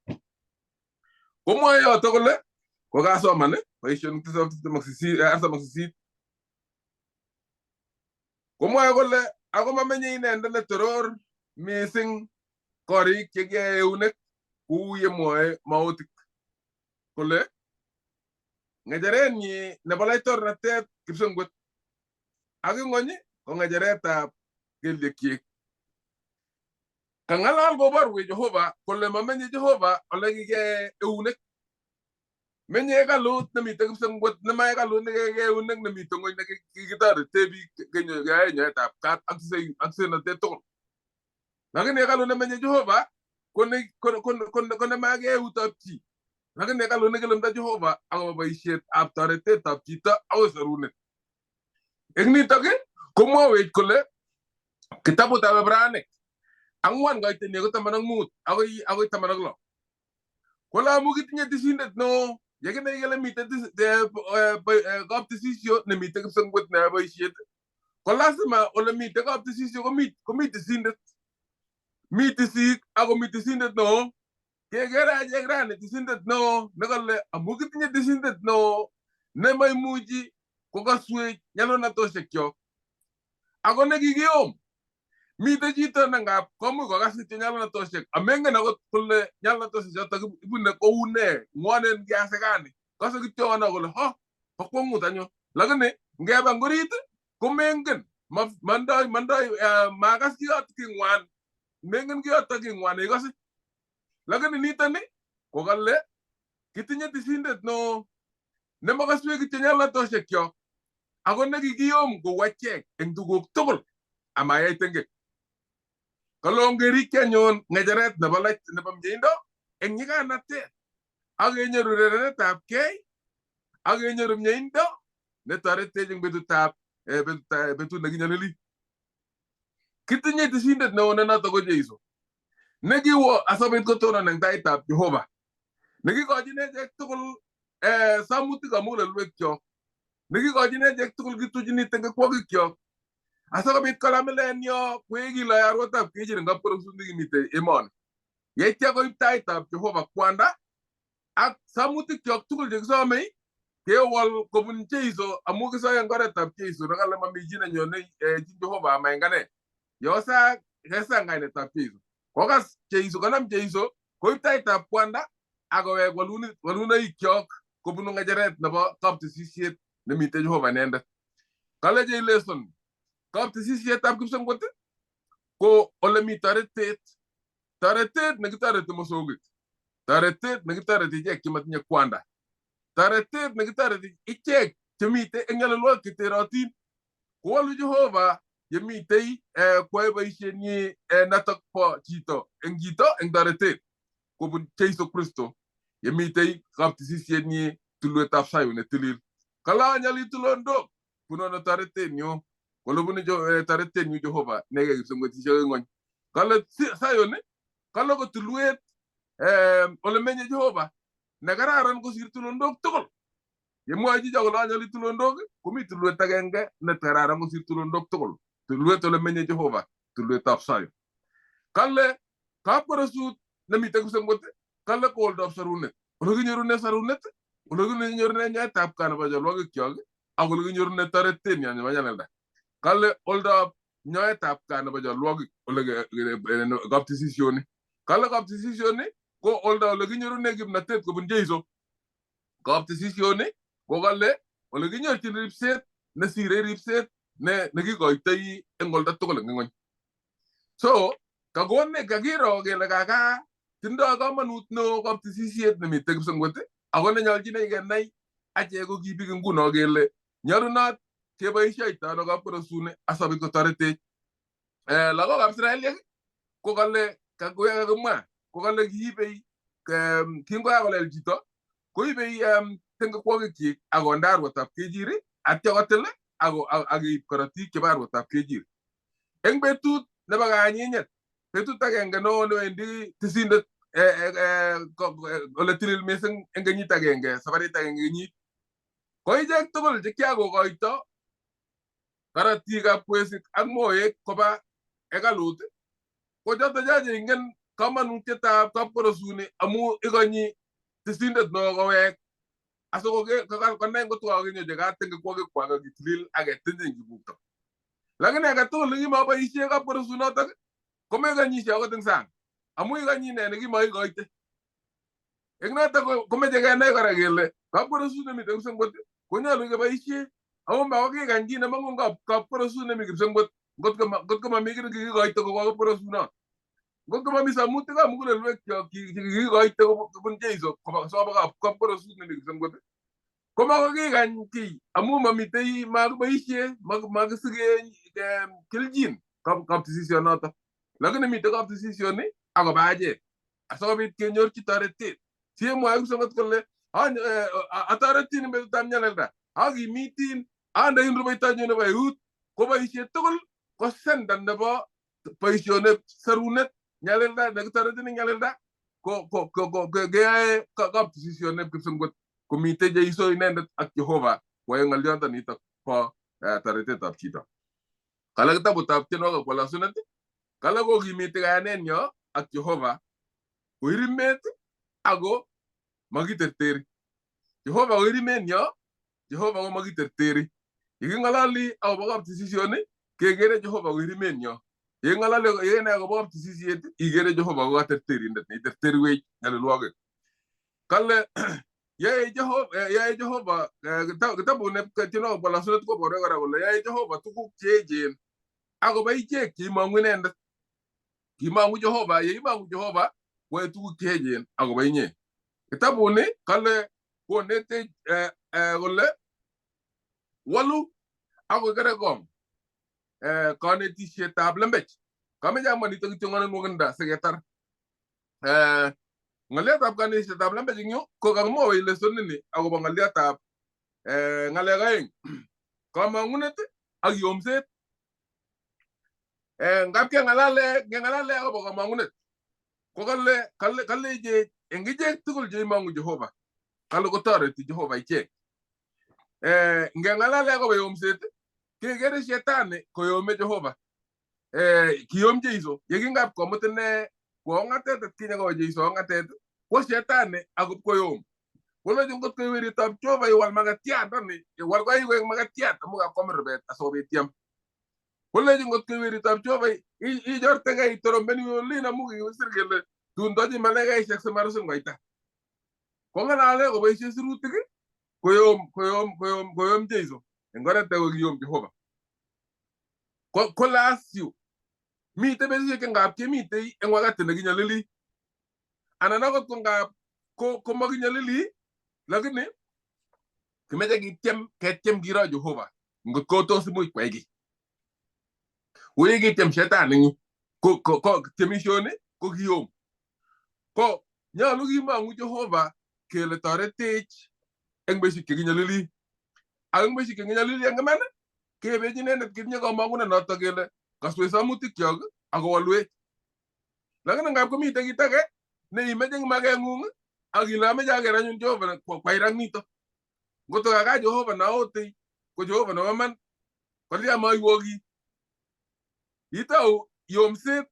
Komwoe yoto kole kokasoman boisionik 7 28 48. Komwoe kole ako mamenye inendet ne toror mising korik chekiyae eunek kou yemwoe mautik kole ng'echerenyi nebo laitornatet kipsengwet ak ing'ony ko ng'echeretab kelyekyik. Kang'alal koborwech Jehova kole mamenye Jehova ole kikiyae eunek. Menye hekalut nemite kipsengwet nema hekalut nekikiyae eunek nemite ng'ony nekikitorete biik keyae nyoetab kat ak senotet tugul. Lakini hekalut nemenye Jehova ko nemakiyae eutab chi. Lakini hekalut nekilumda Jehova akobo boisietab toretetab chito akoi sorunet. Eng nitok komwowech kole kitabutab Ibranik 4 koiteni ko 15 akoi 16. Kole amu kitinye tisindet neo, yekinai kele miten kaptisisio nemiten kipsengwet neyoe boisiet, ko lazima ole miten kaptisisio komi tisindet. Mi tisik ako mi tisindet neo. Kekere achek rani tisindet neo nekale amu kitinye tisindet neo nemaimuchi kokaswech nyalulnatoshekyok. Ako nekikiyom, miten chito nengap komuch kokas kityo nyalulnatoshek amengen akot kole nyalulnatoshek chotok ibune kou nee, ng'wonen kiasikani. Kase kityo ono kole ho, bo kwong'ut anyun. Lakini ngeba ngorit komengen, mandoi makas kiyoto king'wan, mengen kiyoto king'wan ikose. Lakini nitoni kokale kitinye tisindet neo nemakaswech kityo nyalulnatoshekyok ako nekikiyom kou achek eng tuguk tugul amayai tengek. Kale ongerikyi anyun ng'echeret nebo nebo mieindo eng nyiganatet ak kenyoru rerenetab kei ak kenyoru mieindo netoretech eng betutab betut nekinyolili. Kitinye tisindet neo ne noto ko Jeiso nekiwo asikobit kotonon eng taitab Jehova nekikochin echek tugul samutikab mugulelwekyok nekikochin echek tugul kituchini tengekwokikyok asikobit kolamilen yo kwekiloe arwetab kechir eng kapkorosut nekimitei emoni. Yeitya koib taitab Jehova kwanda ak samutikyok tugul chekisomei kewol kobun Jeiso amu kisoe eng oretab Jeiso nekale mami chi nenyone Jehova ama eng ane. Yosa kesang kainetab Jeiso. Kokas Jeiso, konam Jeiso koib taitab kwanda akowek walunoikyok kobunu ng'echeret nebo kaptisisiet nemite Jehova inendet. Kale Jeileson, kaptisisietab kipsengwet ko ole mi toretet, toretet nekitoreti mosongik, toretet nekitoreti ichek chematinye kwanda, toretet nekitoreti ichek chemite eng nyalilwogik cheterotin. Kowolu Jehova yemitei koyoe boisienyi notok bo chito eng chito eng toretet kobun Jeiso Kristo yemitei kaptisisienyi tulwetab Sayun netilil. Kale anyali tulondok bunono toretenyu kole bunu toretenyu Jehova nekei kipsengwetisiek eng ng'ony. Kale Sayun kale ko tulwet ole menye Jehova nekararan kosir tulondok tugul. Yemwoe chicho kole anyali tulondok komi tulwet agenge nekararan kosir tulondok tugul. Tulwet ole menye Jehova, tulwetab Sayun. Kale kapkorosut nemite kipsengwet kale ko oldab sarunet. Ole kinyorune sarunet, ole kinyorune nyoetab kat nebo cholwokikyok ak ole kinyorune toretet nyo nebo nyalilda. Kale oldab nyoetab kat nebo cholwokik ole kaptisisioni. Kale kaptisisioni ko oldo ole kinyorune kimnatet kobun Jeiso. Kaptisisioni ko kale ole kinyorchin ripset nesire ripset nekikoitoi eng oldo tugul eng ng'ony. So kakone kakiro kele kaka tindoi komonut neo kaptisisiet nemite kipsengwet ako nenyolchinech kenai achek ko ki biik nguno kele nyolunot keboishoito ano kapkorosuni asikobit kotoretech. Lagokab Israeliek ko kale kakimwa ko kale kiibei kingokakolel chito koibei tengekwokikyik ak konde arwetab kechir atya kotil ak keib korotik chebo arwetab kechir. Eng betut nebo kanyinyet, betut agenge neo newendi tisindet ole tilil mising eng kenyit agenge, safarit agenge kenyit. Ko ichek tugul che kiakokoito korotikab kwesik ak moek koba hekalut, ko choto cho cheingen kamanutietab kapkorosuni amu ikonyi tisindet neo kowek asikokonai ngot kakinyochi kat tengekwokikwak ak kitilil ak ketinyin kibukto. Lakini age tugul nekimoboisie kapkorosunotok komekonyishe akot eng sang amu ikonyi ine nekimoikoite. Eng notok komeche kenai kora kele kapkorosut nemite kipsengwet konyolu keboisie ako makoi kikany kiy nemong'u kapkorosut nemi kipsengwet ngot ko mami kiy nekikikoito kobwa kapkorosunot. Ngot ko mami samutikab mugulelwekyok chekikikoito kobun Jeiso koba kapkorosut nemi kipsengwet komakoi kikany kiy amu mamitei makiboisie makisike kelchin kaptisisionoto. Lakini mitei kaptisisioni akoba achek asikobit kenyorchi toretet. Siemwoe kipsengwet kole atoretin eng betutab nyalilda akimitin andein rubeitanyun nebo eut ko boisiet tugul ko senda nebo boisionik serunet nyalilda nekitoretin eng nyalilda ko keyoe kaptisisionik kipsengwet komitei Jeiso inendet ak Jehova koyoe ng'olyondonitok bo toretetab chito. Kale kitabutab tienwogik walasunet kale kokimiti kayanenyo ak Jehova koirimet ako makiterteri. Jehova koirimenyo, Jehova ko makiterteri. Yeking'ololi akobo kaptisisioni kekere Jehova koirimenyo. Yeking'ololi yekenai akobo kaptisisiet ikere Jehova ko katerterindet neiterterwech nyalilwogik. Kale yae Jehova yae Jehova kitabut tienwogik walasunet koboru kora kole yae Jehova tuguk cheechen akobo ichek cheimong'u inendet. Kimong'u Jehova, yeimong'u Jehova koyae tuguk cheechen akobo inye. Kitabuni kale konetech kole walu ako kerekong kanetisietab lembech. Kameche amwa nitok kityo en nwokindo siketar. Ng'olyotab kanetisietab lembech eng yu ko kakimwowech lesson ini akobo ng'olyotab ng'alek aeng. Kamang'unet ak yomset. Ngap keng'alale akobo kamang'unet ko kale kale kale ichek eng ichek tugul cheimong'u Jehova kale kotoreti Jehova ichek. Ngeng'alale akobo yomset kekere shetani koyome Jehova. Kiyom Jeiso yekingap komut ine kwo ong'atet atkinye kowo Jeiso ong'atet kwo shetani akop koyom. Kolechi ngot ko weritab Jehova iwal makatiandani iwal koik koik makatiat amu kakwamin rubet asikobit iam. Kolechi ngot ko weritab Jehova ichortegei itorombeni olin amu kikisir kele tun tochi malaikaisiek simarusin koita. Kong'alale koboisie sirutik koyom koyom koyom koyom Jeiso eng oret ko kiyom Jehova. Kole asyu mitei betusiek che ngap kemitei eng wakati nekinyolili anan akot ko ngap komakinyolili lakini kimeche kityem ketyem kiro Jehova ngot ko tos imuch kwai kiy. Uye kityem shetani eng yu ko tyemisioni ko kiyom. Ko nyolu kimong'u Jehova kele toretech eng betusiek chekinyolili. Ak eng betusiek chekinyolili eng iman kebechi inendet ketinye kamong'unet notok kele kaswech samutikyok ak kowolwech. Lakini ngap komitei kit age neimeche eng makeng'ung ak ile ameche aker anyun Jehova kwai ra nito. Ngot ko kaka Jehova naotei ko Jehova nebo iman kolya maiwoki. Itou yomset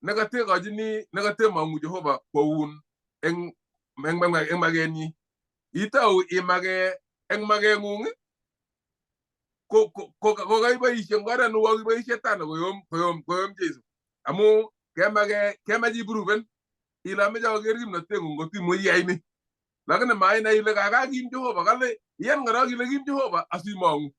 nekatekochini nekatemong'u Jehova kwoun eng makenyi. Itou imake eng makeng'ung ko kaiboisie eng oret neuo kiboisie shetani koyom koyom koyom Jeiso. Amu kemake kemach iproven ile ameche aker kimnoteng'ung ngot imuchi iyai ni. Lakini mainai ile kaka kim Jehova kale iyan korok ile kim Jehova asimong'u.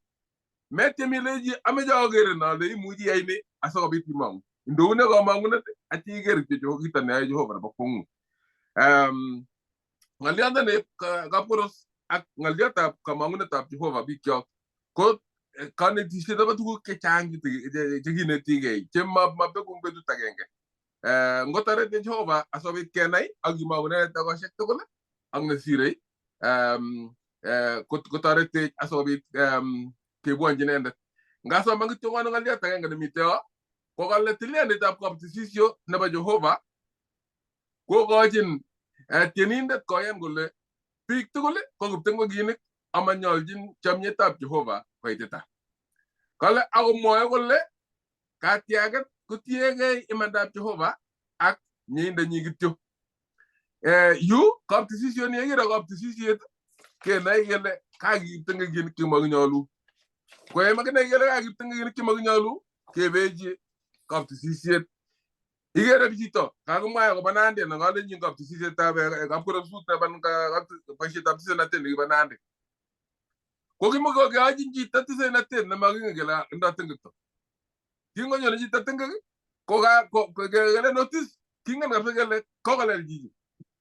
Metyem ilechi ameche akerin ale imuchi iyai ni asikobit imong'u. Indoune kamong'unet atya iker kityo kito neyoe Jehova nebo kwong'ut. Ng'olyondoni kapkoros ak ng'olyotab kamong'unetab Jehova bikyok ko kanetisiet nebo tuguk chechang chekinetigei chemabeku eng betut agenge. Ngotoretech Jehova asikobit kenai ak kimong'u inendet togoshek tugul ak nesirei. Kotoretech asikobit kebwonchi inendet. Ngasoman kityo ng'olyot agenge nemite yo, ko kale tilyanditab kaptisisyo nebo Jehova kokochin tienindet koyan kole biik tugul ko kiptengwekinik amanyolchin chomyetab Jehova koitita. Kale akomwoe kole katiaget kotiegei imandab Jehova ak mieindanyi kityo. Yu kaptisisyo ni yekiro kaptisisiet kenai kele kakiptengekinik chemokinyolu. Ko yemakinai kele kakiptengekinik chemokinyolu kebechi kaptisisiet. Ikere chito kakimwa akobo Nandi anan kalenjin kaptisisietab kapkorosut nebo boisietab tisenatet nekibo Nandi. Ko kimokeyochin chito tisenatet nemakingen kele indoi tengekto. Kingonyone chito tengek ko kele notice kingen kabisa kele kokolel chichi.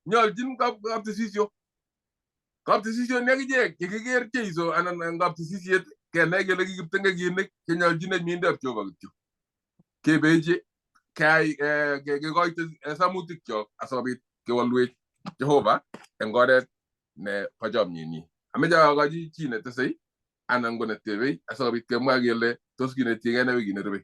Nyoljin kaptisisio. Kaptisisio ni akichek yekiker Jeiso anan kaptisisiet kenai kele kikiptengekinik chenyolchinech miendab Jehova kityo. Kebechi keyai kekoite samutikchok asikobit kewolwech Jehova eng oret nebo chomyenyi. Ameche akochi chi netesei anan ko netebei asikobit kemwa kele tos kinetigei ne wikit nerubei.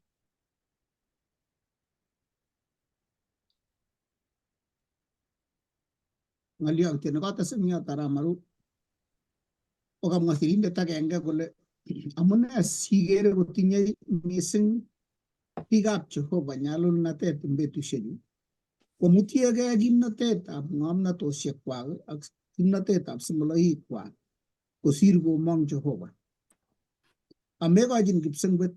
Ng'olyo kityo nekates eng yoto arap Maru ko kamwa sirindet agenge kole amune sikere kotinye mising biikab Jehova nyalulnatet eng betusiechu ko mutiegei kimnatetab ng'omnatosiekwak ak kimnatetab simoloikwak kosir komong Jehova. Amekochin kipsengwet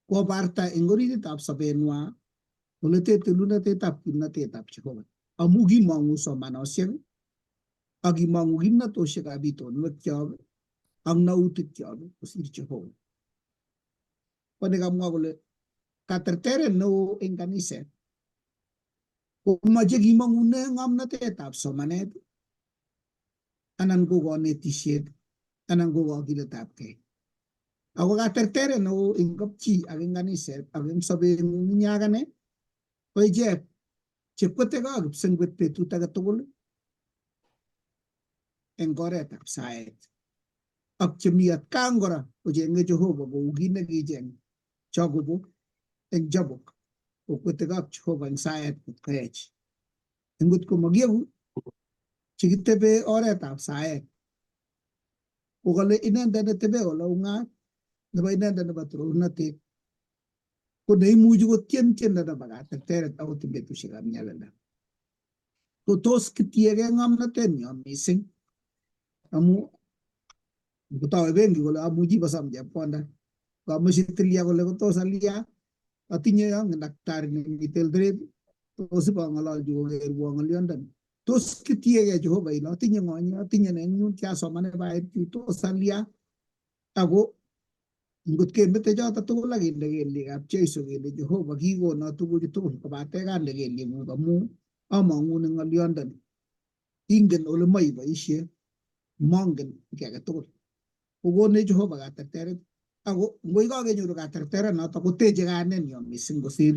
kobarta eng orititab sobenwa kole tetelunatetab kimnatetab Jehova amu kimong'u somanosiek ak kimong'u kimnatosiekab itonwekyok ak nautikyok kosir Jehova. Ko nekamwa kole katerteret neo eng kaniset komoche kimong'une ng'omnotetab somanet anan ko konetisiet anan ko kokiletabkei. Ako katerteret neo eng kapchi ak eng kaniset ak eng sobeng'ung inye akane ko ichek chekwetekei ak kipsengwet betut age tugul eng oretab saet ak chemi atkan kora kocheng'e Jehova kou kit nekicheng Jacobo eng Jabok kokwetekei ak Jehova eng saet kot koech. Ngot ko makieku chekitebe oretab saet ko kale inendet netebe ole ung'at nebo inendet nebo torornatet ko neimuchi kotien tiendo nebo katerteret akot eng betusiekab nyalilda. Ko tos kitiegei ng'omnotenyo mising amu ngotawe benki kole amuchi bosom chepkonda kamoche tilya kole kotos alya atinye angen daktari nemite Eldoret tos ibong'ololchi kokerwo ng'olyondoni tos kitiegei Jehova ile atinye ng'onye atinye ne eng yun kiasomane bait yu tos alya ako ngot kemete choto tugul ak kinde kelyekab Jeiso kele Jehova kikono tuguchu tugul kobate kande kelyekuk amu among'u eng ng'olyondoni ingen ole moiboisie mongen kiy age tugul kokonech Jehova katerteret ako ngoi kakenyoru katerteret noto koteche kayanenyo mising kosir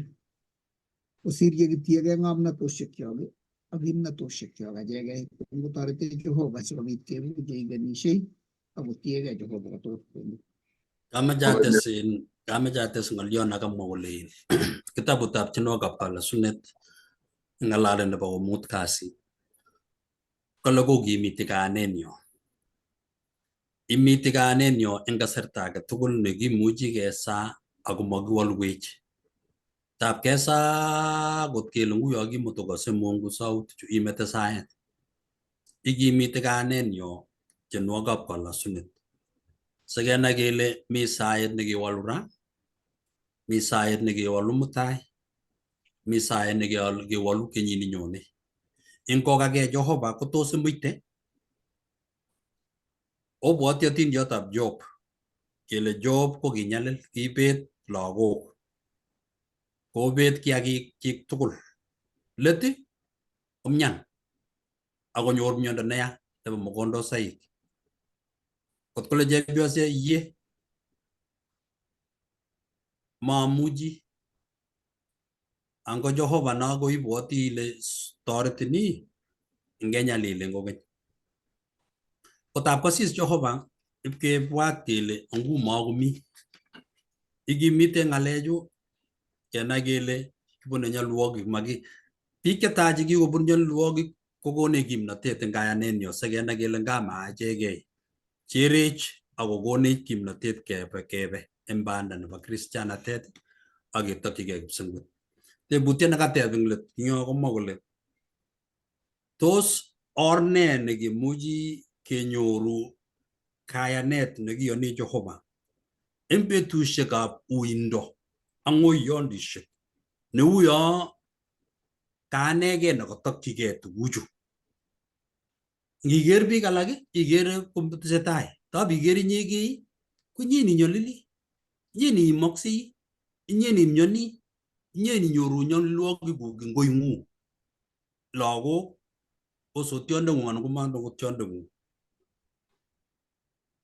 yekitiegei ng'omnatosiekyok ak kimnatosiekyok achegei kotoretech Jehova sikobit kebu cheikenishei ak kotiegei Jehova kotugul. Kamache ates in kamache ates ng'olyon nekamwa kole in kitabutab tienwogikab kalasunet ng'alale nebo komut kasit kole kokimiti kayanenyo. Imiti kayanenyo eng kasarta age tugul nekimuchi kesaa ako makiwolwech. Tab kesaa kot kele nguyo kimotokose Mungu sautichu imete saet. Ikimiti kayanenyo tienwogikab kalasunet. Sikenai kele mi saet nekewalu ra, mi saet nekewalu mutai, mi saet nekewalu kenyit nenyone. Ingokakee Jehova kotos imuite? Obwoti otindiotab Job kele Job ko kinyalil, kiibet lagok, kobet kiagikchik tugul. Let komyan akonyor miondo neya nebo mogondosaik. Kot kole chepyoset iye mamuchi ango Jehova no koibwoti ile toretin ii ngenyalilin kokeny. Kotab kosis Jehova ipkebwat kele ngumo komi. Ikimite ng'alechu kenai kele kibune nyolwogik maki biik chetai chekikobun nyolwogik kokonech kimnotet eng kayanenyo sikenai kele nga maachekei cherech akokonech kimnotet kebe eng banda nebo kristianatet ak ketokchigei kipsengwet. Tebutiet nekateb eng let yo komwa kole tos or nee nekimuchi kenyoru kayanet nekiyoni Jehova eng betusiekab uindo ak ng'oiyondishek neuyo kaanegei nekotokchigei tuguchu. Ngiker biik alak ikere kotesetai, tab iker inyegei ko inye inyolili, inye iimoksei, inye imyoni, inye inyoru nyolilwogikuk eng koing'ung, lagok, osotiondeng'ung anan ko manongotiondeng'ung.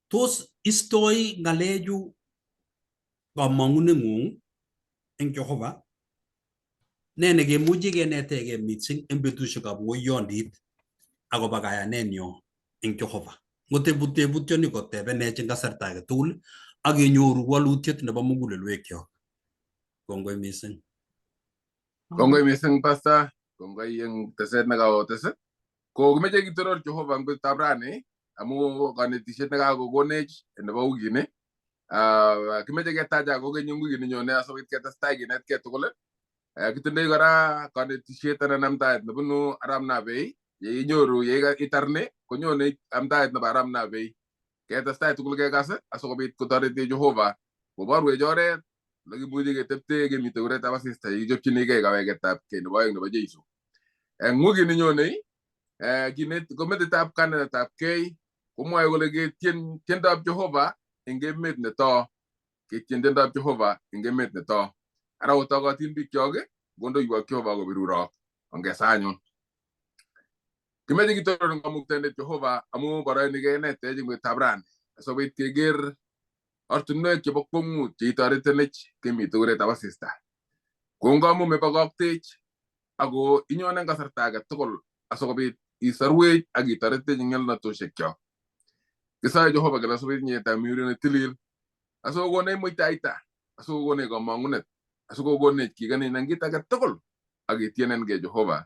Tos istoi ng'alechu kamong'uneng'ung eng Jehova? Ne nekemuchi kenetegei mising eng betusiekab ng'oiyondit akobo kayanenyo eng Jehova? Ngotebu tebutyoni kotebenech eng kasarta age tugul ak kenyoru walutiet nebo mugulelwekyok. Kongoi mising. Kongoi mising Pastor, kongoi eng teset nekaotes. Ko kimeche kitoror Jehova eng betutab rani amu kanetishet nekakokonech nebo wikini. Kimeche ketacha kokeny eng wikini nyone asikobit ketestai kinetkei tugul. Kitindoi kora kanetishet anan amdaet nebunu arap Nabei. Yeinyoru yeitar ni konyone amdaet nebo arap Nabei. Ketestai tugul kekas asikobit kotoretech Jehova koborwech oret lekimuchi ketepte kemite kuretab asista yekichopchinigei kaweketab kei nebo oeng nebo Jeiso. Eng wikini nyone kinet kometitab kanetab kei komwoe kole ketien tiendab Jehova eng emet neto, ketien tiendab Jehova eng emet neto. Ara otokotin bikyok kondoiwok Jehova kobirurok. Ongesa anyun. Kimeche kitoron eng kamuktaindet Jehova amu boroini kenetech eng betutab rani asikobit keker ortinwek chebo kwong'ut cheitoretenech kemite kuretab asista. Kongoi amu mepokoktech ako inyone eng kasarta age tugul asikobit isorwech ak itoretech eng nyalunatoshekyok. Kisoe Jehova kele asikobit inyetab miuri netilil, asikokonech muitaita, asikokonech komong'unet, asikokonech kikenech eng kit age tugul ak ketienenkei Jehova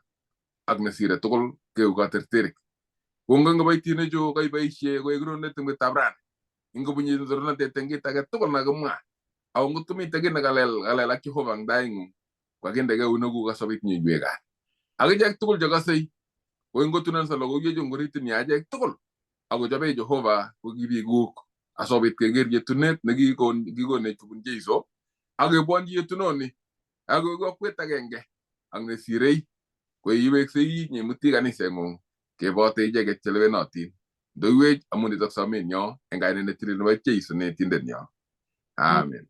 ak nesire tugul keku katerterik. Kongoi kiboitinichu kaiboisie koek ronet eng betutab rani. Ingobunyi torornatet eng kit age tugul nekakimwa. Ako ngot komite kiy nekalel kalel ak Jehova eng taing'ung, kokakinde keunekuk asikobit nyoiwek kat. Ak ichek tugul chekasei, ko ingotunonso logoiwechu eng orit achek tugul, akochobech Jehova ko ki biikuk asikobit keker yetunet nekikonech kobun Jeiso, ak kebwonchi yetunoni, ak koek kokwet agenge ak nesirei, ko iweksei nyimuti kaniseng'ung kebote icheket chelewenotin. Ndoiwech amu nitok somenyo eng kainet netilil nebo Jeiso netindenyo. Amen.